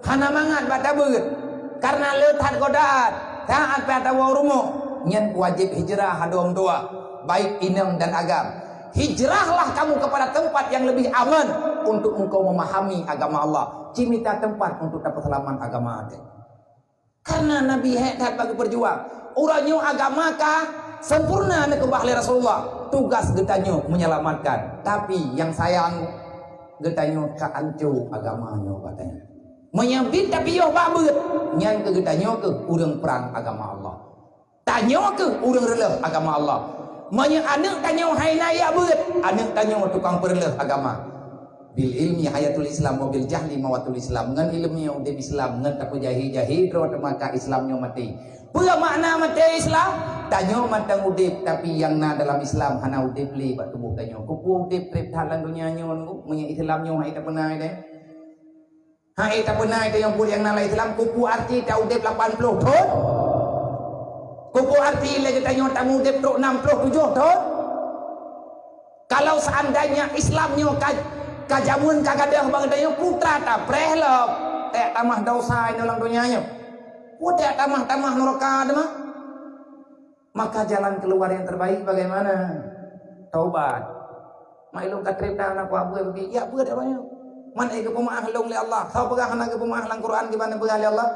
Hana mangat bak tabeuet. Kareuna le that godaan, saát pih atawa u rumoh, nyan wajéb hijrah hai droe meutuwah, baik inong dan agam. Hijrahlah kamu kepada tempat yang lebih aman untuk engkau memahami agama Allah. Ci mita teumpat untuk tapeuseulamat agama teuh. Kareuna Nabi hék that bak geupeujuang. Uroe nyoe agama ka sempurna neukeubah lé Rasulullah. Tugas geutanyoe menyelamatkan. Tapi nyang sayang, geutanyoe ka anco agama nyoe bak tanyoe. Meunyoe bit tapiôh bak beuet, nyan keuh geutanyoe keuh ureueng prang agama Allah. Tanyoe keuh ureueng reuleuh agama Allah. Meunyoe aneuk tanyoe hai na jak beuet, aneuk tanyoe tukang peureuloh agama. Bil ilmi hayatul Islam wa bil jahli mawatul Islam. Ngon ileumèe udép Islam, ngon tapeujahi-jahi droe teuma ka Islam nyoe maté. Peue makna maté Islam? Tanyoe mantong udép, tapi nyang na dalam Islam hana udép lé bak tuboh tanyoe. Keupeue udép trép that lam donya nyoe, meunyoe Islam nyoe hai tapeuna teuh? Hai tapeuna teuh nyang buet nyang na lam Islam, keupeue arti taudép lapan ploh thon? Keupeue arti lé geutanyoe taudép trok nam ploh tujoh thon? Kalau seandainya Islam nyoe ka, ka jameun ka gadôh bak geutanyoe, peue teuma tapreh lom, teuh tamah desya inoe lam donya nyoe. Peue teuh tamah-tamah nuraka teuma. Maka jalan keluar yang terbaik bagaimana? Taubat. Mak ilôn ka trép na, na kuat buet bagi, jak beuet awaknyan. Man ai geupeumeu'ah lôn lé Allah. Soe peugah hana geupeumeu'ah lam Quran, gimana peugah lé Allah?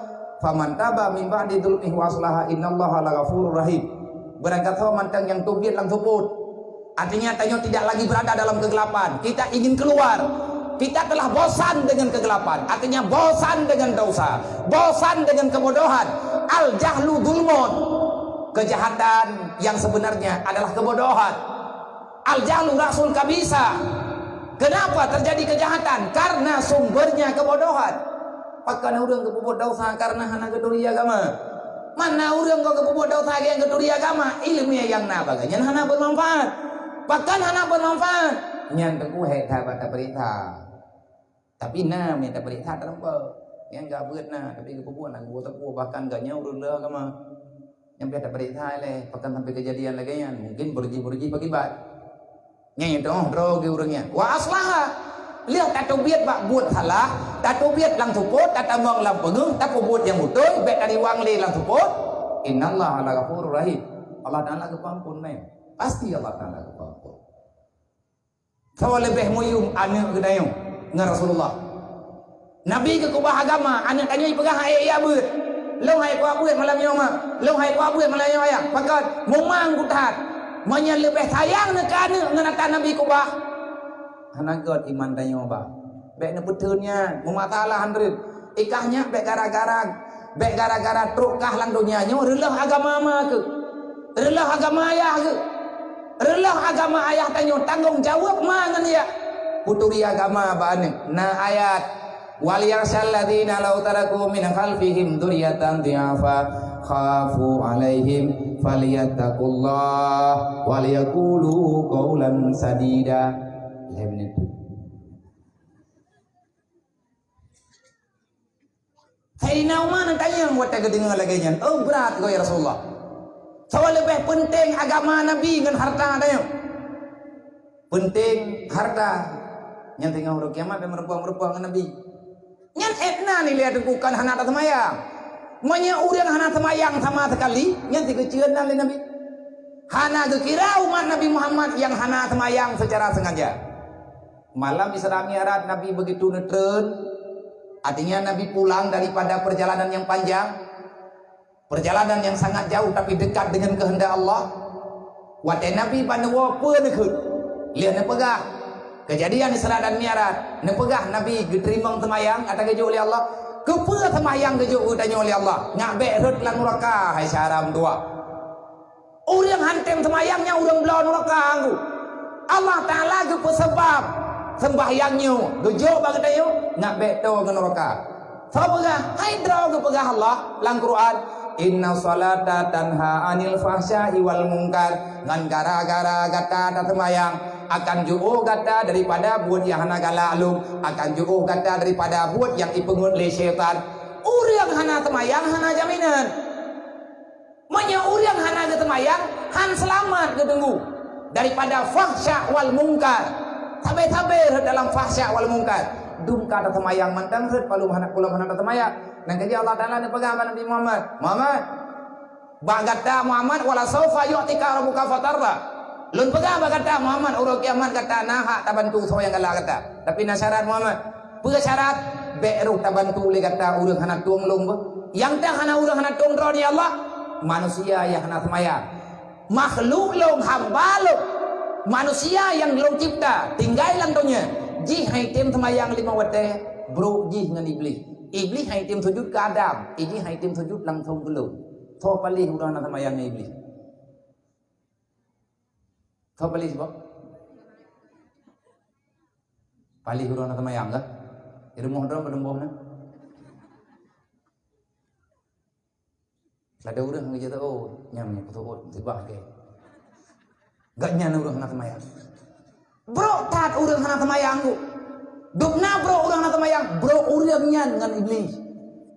"Faman taba min ba'di dzulmihi wa aslaha innallaha laghafurur rahim." Barangkasoe mantong nyang teubiet lam seupôt. Artinya, tanyoe tidak lagi berada dalam kegelapan. Kita ingin keluar. Kita telah bosan dengan kegelapan. Artinya, bosan dengan dosa. Bosan dengan kebodohan. Al-jahlu dzulmun. Kejahatan yang sebenarnya adalah kebodohan. Al-jahlu ra'sul khabithah. Kenapa terjadi kejahatan? Karena sumbernya kebodohan. Pakon ureueng geupeubuet desya kareuna hana geuturi agama? Man na ureueng geupeubuet desya nyang geuturi agama, ileumèe nyang na bagaih nyan hana beumanfaat. Pakon hana beumanfaat? Nyan teungku hék that bak tapeuriksa. Tapi na mita peuriksa teurimong. Nyang ka beuet na, tapi geupeubuet na geupeue-peue, bahkan geuh nyoe ureueng lheueh agama. Nyang pih tapeuriksa ilèe, pakon sampai keujadian lagèe nyan. Mungkin beureuji-beureuji pakibat. Nyan teungoh droe geuh ureueng nyan. Wa aslaha. Lheueh tateubiet bak buet salah, tateubiet lam seupôt, tatamong lam peungeuh, tapeubuet nyang beutôi, bèk tariwang lé lam seupôt. Innallaha laghafurur rahim. Allah Taala geupeuampon meunan. Pasti Allah Taala geupeuampon. Soe leubeh meuyum aneuk geutanyoe ngon Rasulullah? Nabi geukeubah agama, aneuk tanyoe jipeugah hai jak beuet. Lôn hai kuat beuet malam nyoe mak, lôn hai kuat beuet malam nyoe ayah. Pakon? Meumang that. Meunyoe leubeh sayang neuh keu aneuk ngon atra Nabi keubah, hana göt iman tanyoe bah. Bèk neupeutheun nyan, meumasalah han rhot. Ikah nyak bèk gara-gara, bèk gara-gara trok kah lam donya nyoe reuloh agama ma keuh. Reuloh agama ayah keuh. Reuloh agama ayah tanyoe, tanggong jaweueb ma ngon yah. Peuturi agama bak aneuk. Na ayat, "Wal yakhsyal ladzina law taraku min khalfihim dzurriyyatan dhi'afa khafu 'alaihim falyattaqullah wal yaqulu qaulan sadida." Lhèe minèt. Saidina Umar neutanyong watée geudeungoe lagée nyan, "Oh, brat goe ya Rasulullah. Soe leubeh peunteng agama Nabi ngon hareuta tanyoe?" Peunteng hareuta. Nyan teungoh uroe kiamat beu meureumpok-meureumpok ngon Nabi. Nyan étna nilai teukukan hana taseumayang. Meunyoe ureuëng hana seumayang sama sekali, nyan sigeuceuet nan lé Nabi. Hana geukira umat Nabi Muhammad nyang hana seumayang secara sengaja. Malam Isra Mi'raj Nabi begitu neutreun, artinya Nabi pulang daripada perjalanan yang panjang, perjalanan yang sangat jauh tapi dekat dengan kehendak Allah. Watée Nabi ban neuwoe peue neukheun, lheueh neupeugah, kejadian Isra dan Mi'raj, neupeugah Nabi geuteurimong seumayang ata geujok lé Allah. Keupeue seumayang geujok geutanyoe lé Allah? Nyak bék rhot lam nuraka, hai syedara meutuwah. Ureuëng han tem seumayang nyan ureuëng bloe nuraka ngku. Allah Taala geupeusabab sembahyang nyoe geujok bak geutanyoe nyak bék toe ngon nuraka. Soe peugah? Hai droe geupeugah Allah lam Quran, "Inna salata tanha anil fahsya'i wal munkar." Ngon gara-gara gata taseumayang akan jiôh gata daripada buet nyang hana galak lom, akan jiôh gata daripada buet nyang ipeungeut lé syaitan. Ureuëng hana seumayang hana jaminan. Meunyoe ureuëng hana geuseumayang, han seulamat geuteunggu daripada fahsya wal mungkar. Sabe-sabe rhot dalam fahsya wal mungkar. Dum ka taseumayang mantong rhot palom hana, palom hana taseumayang. Nyan keuh Allah Taala neupeugah bak Nabi Muhammad, "Muhammad, bak gata Muhammad, wala saufa yu'tika rabbuka fatarda." Lôn peugah bak gata Muhammad, uroe kiamat gata na hak tabantu soe nyang galak gata. Tapi na syarat Muhammad. Peue syarat? Bék roh tabantu lé gata ureuëng hana tueng lôn beuh. Nyang teuh hana ureuëng hana tueng droe nyan Allah, manusia nyang hana seumayang. Makhluk lôn, hamba lôn, manusia nyang lôn cipta, tinggai lam donya, jih han item seumayang limong watée, brok jih ngon Iblih. Iblih han item sujut keu Adam, Iblih han item sujut langsong keu lôn. Soe paléh ureuëng hana seumayang ngon Iblih? Soe paléh sibak? Paléh ureuëng hana seumayang kah? Di rumoh droe padum boh na? Lada ureuëng geujak, "Oh, nyan, nyan, peutuot, sibak keu." Gak nyan ureuëng hana seumayang. Brok that ureuëng hana seumayang tu. Dubna brok ureuëng hana seumayang, brok ureuëng nyan ngon Iblih.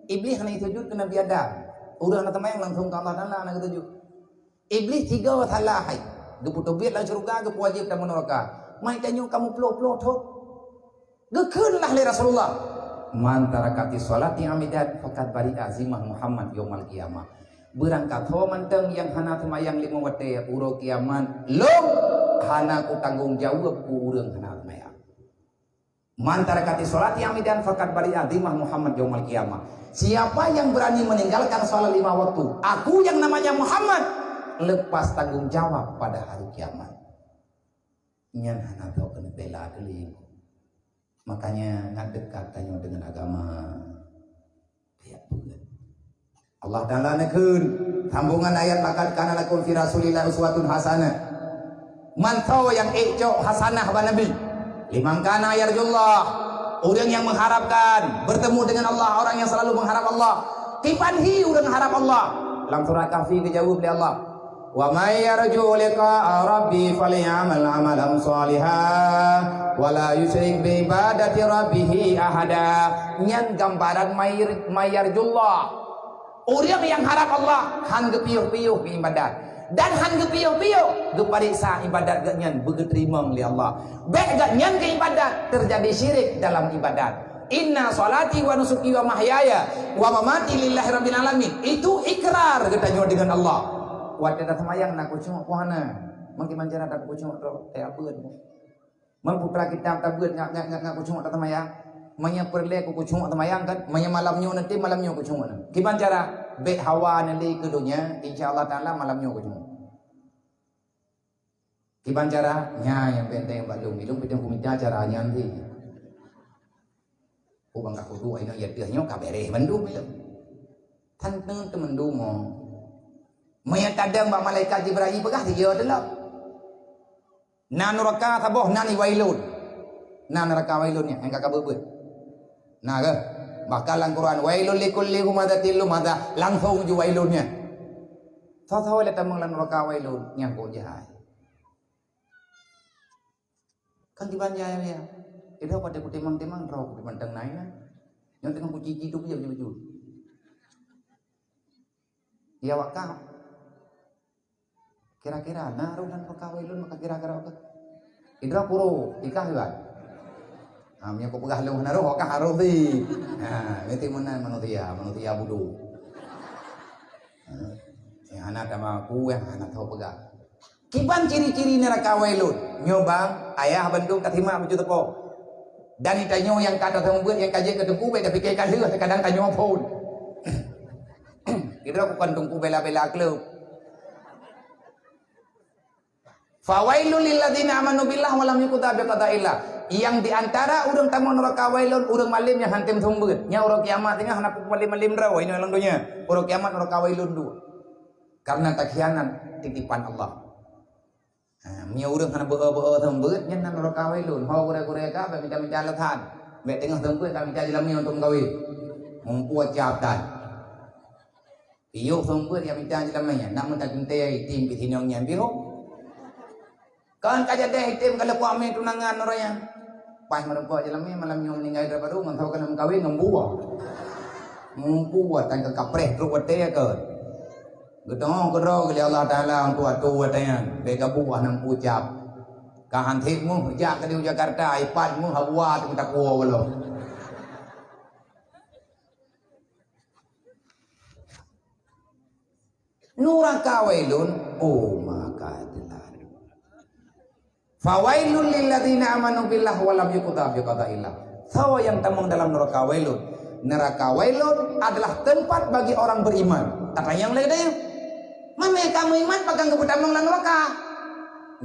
Iblih hana sujut keu Nabi Adam. Ureuëng hana seumayang langsong keu Allah Taala hana geusujut. Iblih tiga salah hai. Geupeutobiet lam syeuruga, geupeuwajéb lam nuraka. Mai tanyoe kamoe ploh-ploh thot. Geukheun lah lé Rasulullah, "Man tarakatis sholati amidan faqad bari'a zimah Muhammad yaumal qiyamah." Beurangkasoe mantong nyang hana seumayang limong watée uroe kiamat, lôn hana kutanggong jaweueb keu ureuëng hana seumayang. "Man tarakatis sholati amidan faqad bari'a zimah Muhammad yaumal qiyamah." Siapa yang berani meninggalkan sholat lima waktu, aku yang namanya Muhammad lepas tanggung jawab pada hari kiamat. Nyan hana tho keuneuk bela keulieng. Makanya ngat dekat tanyoe dengan agama. Kayak peue. Allah Taala neukheun, sambungan ayat, "Laqad kana lakum fi Rasulillah uswatun hasanah." Mantong nyang ék cok hasanah bak Nabi. "Liman kana yarjullah." Ureuëng yang mengharapkan bertemu dengan Allah, orang yang selalu mengharap Allah. Kiban hi ureuëng harap Allah? Lam surah Kahfi geujaweueb lé Allah, "Wa may yarju liqa'a rabbi falyamal amalan shaliha wa la yusyrik bi ibadati rabbih ahada." Nyan gambaran may-, may yarjullah. Ureuëng nyang harap Allah han geupiôh-piôh keu ibadat. Dan han geupiôh-piôh geupareksa ibadat geuh nyan beugeuteurimong lé Allah. Bék geuh nyan keu ibadat teujadi syirik dalam ibadat. "Inna sholati wa nusuki wa mahyaya wa mamati lillahi rabbil alamin." Itu ikrar geutanyoe dengan Allah. Watée taseumayang na khusyuk peue hana? Meukiban cara takusyuk droe, teuabeuet. Meunyoe putra kitab tabeuet ngat, ngat, ngat, ngat khusyuk taseumayang. Meunyoe peureulée keu khusyuk taseumayang kan, meunyoe malam nyoe nanti malam nyoe khusyuk na. Kiban cara? Bék hawa neulé keu donya, insya Allah Taala malam nyoe khusyuk. Kiban cara? Nyan nyang peunteng bak lôn, lôn peunteng kumita cara nyan teuh. Oh, bang ka kudu inong ya teuh nyoe ka beres mandum ilong. Tan teun teumandum mo. Meunyoe tadong bak malaikat Jibril peugah dia teulok. Na nuraka saboh nan iwailun. Na nuraka wailun nyan nyang ka kabeuet-beuet. Na keuh? Bahkan lam Quran, "Wailul likulli humazatil lumazah." Langsung ju wailun nyan. Soe-soe lé tamong lam nuraka wailun nyan kok jahai. Kan diban jahai ya. Itu pada kutimang-timang roh kutimang teng nai na. Nyang tengah kucici tu dia betul-betul. Ya, awak kah? Kira-kira na roh nan meukawen lôn maka kira-kira ka. Idroe kuro, ikah iwan. Ha, meunyoe kupeugah lôn hana roh, ka harôh si. Ha, meusti meunan manusia, manusia bodoh. Ha, nyang hana tamaku, nyang hana tho peugah. Kiban ciri-ciri neuraka wailun? Nyoe bang, ayah bandum tasimak baju teupok. Dan tanyoe nyang ka taseumeubeuet nyang ka jeuet keu teungku, bèk tapike ka lheueh, kadang tanyoe phon. Idroe bukon teungku bela-bela klub. Fawailul lilladzina amanu billah wa lam yuqda biqadaillah. Yang di antara ureuëng tamong neuraka wailun, ureuëng malem nyang han tem seumeubeuet. Nyan uroe kiamat teungoh hana peue malem-malem droe inoe lam donya. Uroe kiamat neuraka wailun dua. Karena takhianat titipan Allah. Ha, meunyoe ureuëng hana beu-beu seumeubeuet, nyan nan neuraka wailun. Ho gurée-gurée ka bèk mita-mita alasan. Bèk teungoh seumeubeuet ka mita jeulamé untuk meukawen. Mumpung cap tan. Piôh seumeubeuet nyang mita jeulamé nyan, nak meutateuntèe item pih sinong nyan piôh. Kon ka jadeh item ka leupuak mé tunangan uroe nyan. Paih meurumpok jeulamé malam nyoe meuninggai daripada mantong ka lheueh meukawen ngon buah. Mumpung buah tan ka kapreh trok watèe kon. Geutanyoe keudroe lé Allah Taala untuk atoe watèe nyan. Bèk gabuh hana meuucap. Ka han thèk meuh jak keudéh u Jakarta, ipat meuh hawa teuh meutakwoe gohlom. Nuraka wailun, oh maka teuladu. Fawailul lilladzina amanu billah wa lam yuqda biqadaillah. Soe nyang tamong dalam neraka wailun? Neraka wailun adalah tempat bagi orang beriman. Tatanyong lé geutanyoe, "Man meukawen meuiman pakon geupeutamong lam neraka?"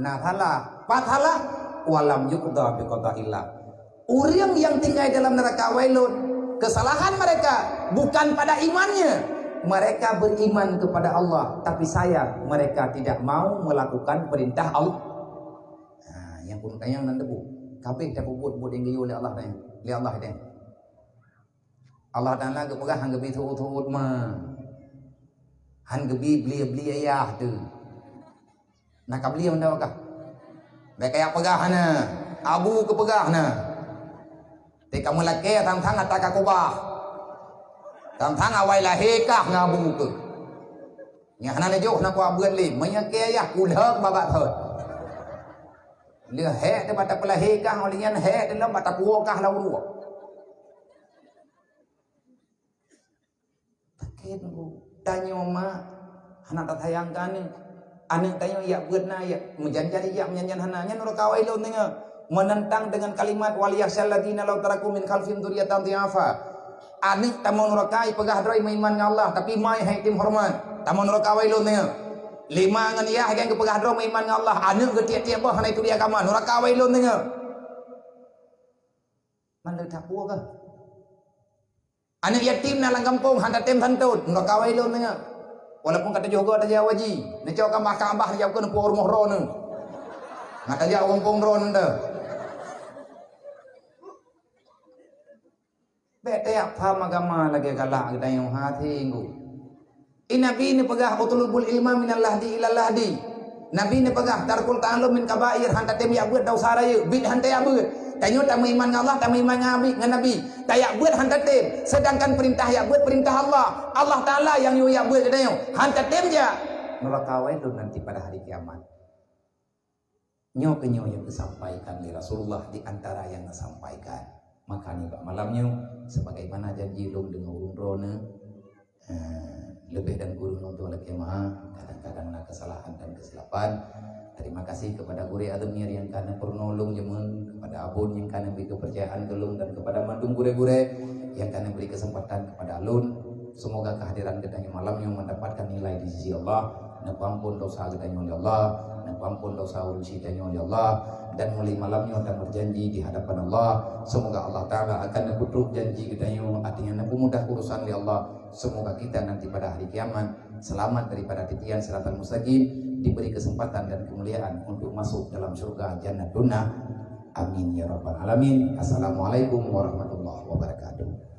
Nah, salah. Pat salah? Wa lam yuqda biqadaillah. Ureuëng yang tinggai dalam neraka wailun, kesalahan mereka bukan pada imannya. Mereka beriman kepada Allah, tapi sayang mereka tidak mau melakukan perintah Allah. Ha, nyang peurunoe nyang nan debu. Kabeh tapeubuet buet nyang geuyue lé Allah nyan. Lé Allah nyan. Allah Taala geupeugah han geubi suut-suut ma. Han geubi bli-bli ayah teuh. Na ka bli mandum kah? Bèk kajak peugah hana. Abu keupeugah na. Teuka meulakèe sang-sang ata ka kubah. Sang-sang awai lahé kah ngon abu keuh. Nyang hana neujok na kuabeuet lé, meunyoe keu ayah kulhok babah thon. Lheueh hék teuh bak tapeulahé kah, óh lheueh nyan hék teuh lom bak tapuwoe kah lam uruek. Sakét nunggu. Tanyoe mak hana tasayang keu aneuk. Aneuk tanyoe jak beuet na, jak meujan-jan jak meujan-jan hana. Nyan nuraka wailun teungoh. Menentang dengan kalimat, "Wal yakhsyal ladzina law taraku min khalfihim dzurriyyatan dhi'afa." Aneuk tamong nuraka, ipeugah droe meuiman ngon Allah, tapi ma hai tem horeumat. Tamong nuraka wailun teungoh. Lima ngon yah nyang geupeugah droe meuiman ngon Allah, aneuk geutiek-tiek boh hana ituri agama, nuraka wailun teungoh. Man le that peue kah? Aneuk yatim na lam gampông han tatem santot, nuraka wailun teungoh. Walaupun ka tujoh goe tajak haji, neucok kambah-kambah neujak keu neupue rumoh droeneuh. Na tajak u gampông droeneuh teuh. Bèk tajak pham agama lagèe galak geutanyoe hase ngu. I Nabi neupeugah, "Utlubul ilma minal lahdi ilal lahdi." Nabi neupeugah, "Tarkul ta'allum min kabair," han tatem jak beuet desya rayeuk, biet han tajak beuet. Tanyoe tameuiman ngon Allah, tameuiman ngon Abi, ngon Nabi. Tajak beuet han tatem, sedangkan peurintah jak beuet peurintah Allah. Allah Taala nyang yue jak beuet geutanyoe, han tatem jak. Nuraka wailun nanti pada hari kiamat. Nyoe keuh nyoe nyang teusampaikan lé Rasulullah di antara nyang neusampaikan. Maka nibak malam nyoe, sebagaimana janji lôn deungon ureuëng droeneuh, eh, leubeh dan kureueng lôn tuan lakèe meu'ah, kadang-kadang na keusalahan dan keusilapan. Terima kasih kepada gurèe Ademir nyang ka neupeurunoe lôn jameun, kepada Abon nyang ka neubri keupeurcayaan keu lôn, dan kepada mandum gurèe-gurèe nyang ka neubri keuseumpatan kepada lôn. Semoga kehadiran geutanyoe malam nyoe mendapatkan nilai di sisi Allah. Neupeuampon dosa geutanyoe lé Allah, neupeuampon dosa ureuëng syiek tanyoe lé Allah, dan mulai malam nyoe tameujanji di hadapan Allah. Semoga Allah Taala akan neupeutrok janji geutanyoe, artinya neupeumudah urusan lé Allah. Semoga kita nanti pada hari kiamat selamat daripada titian siratal mustaqim, diberi kesempatan dan kemuliaan untuk masuk dalam syurga Jannatun Na'im. Amin ya rabbal alamin. Assalamualaikum warahmatullahi wabarakatuh.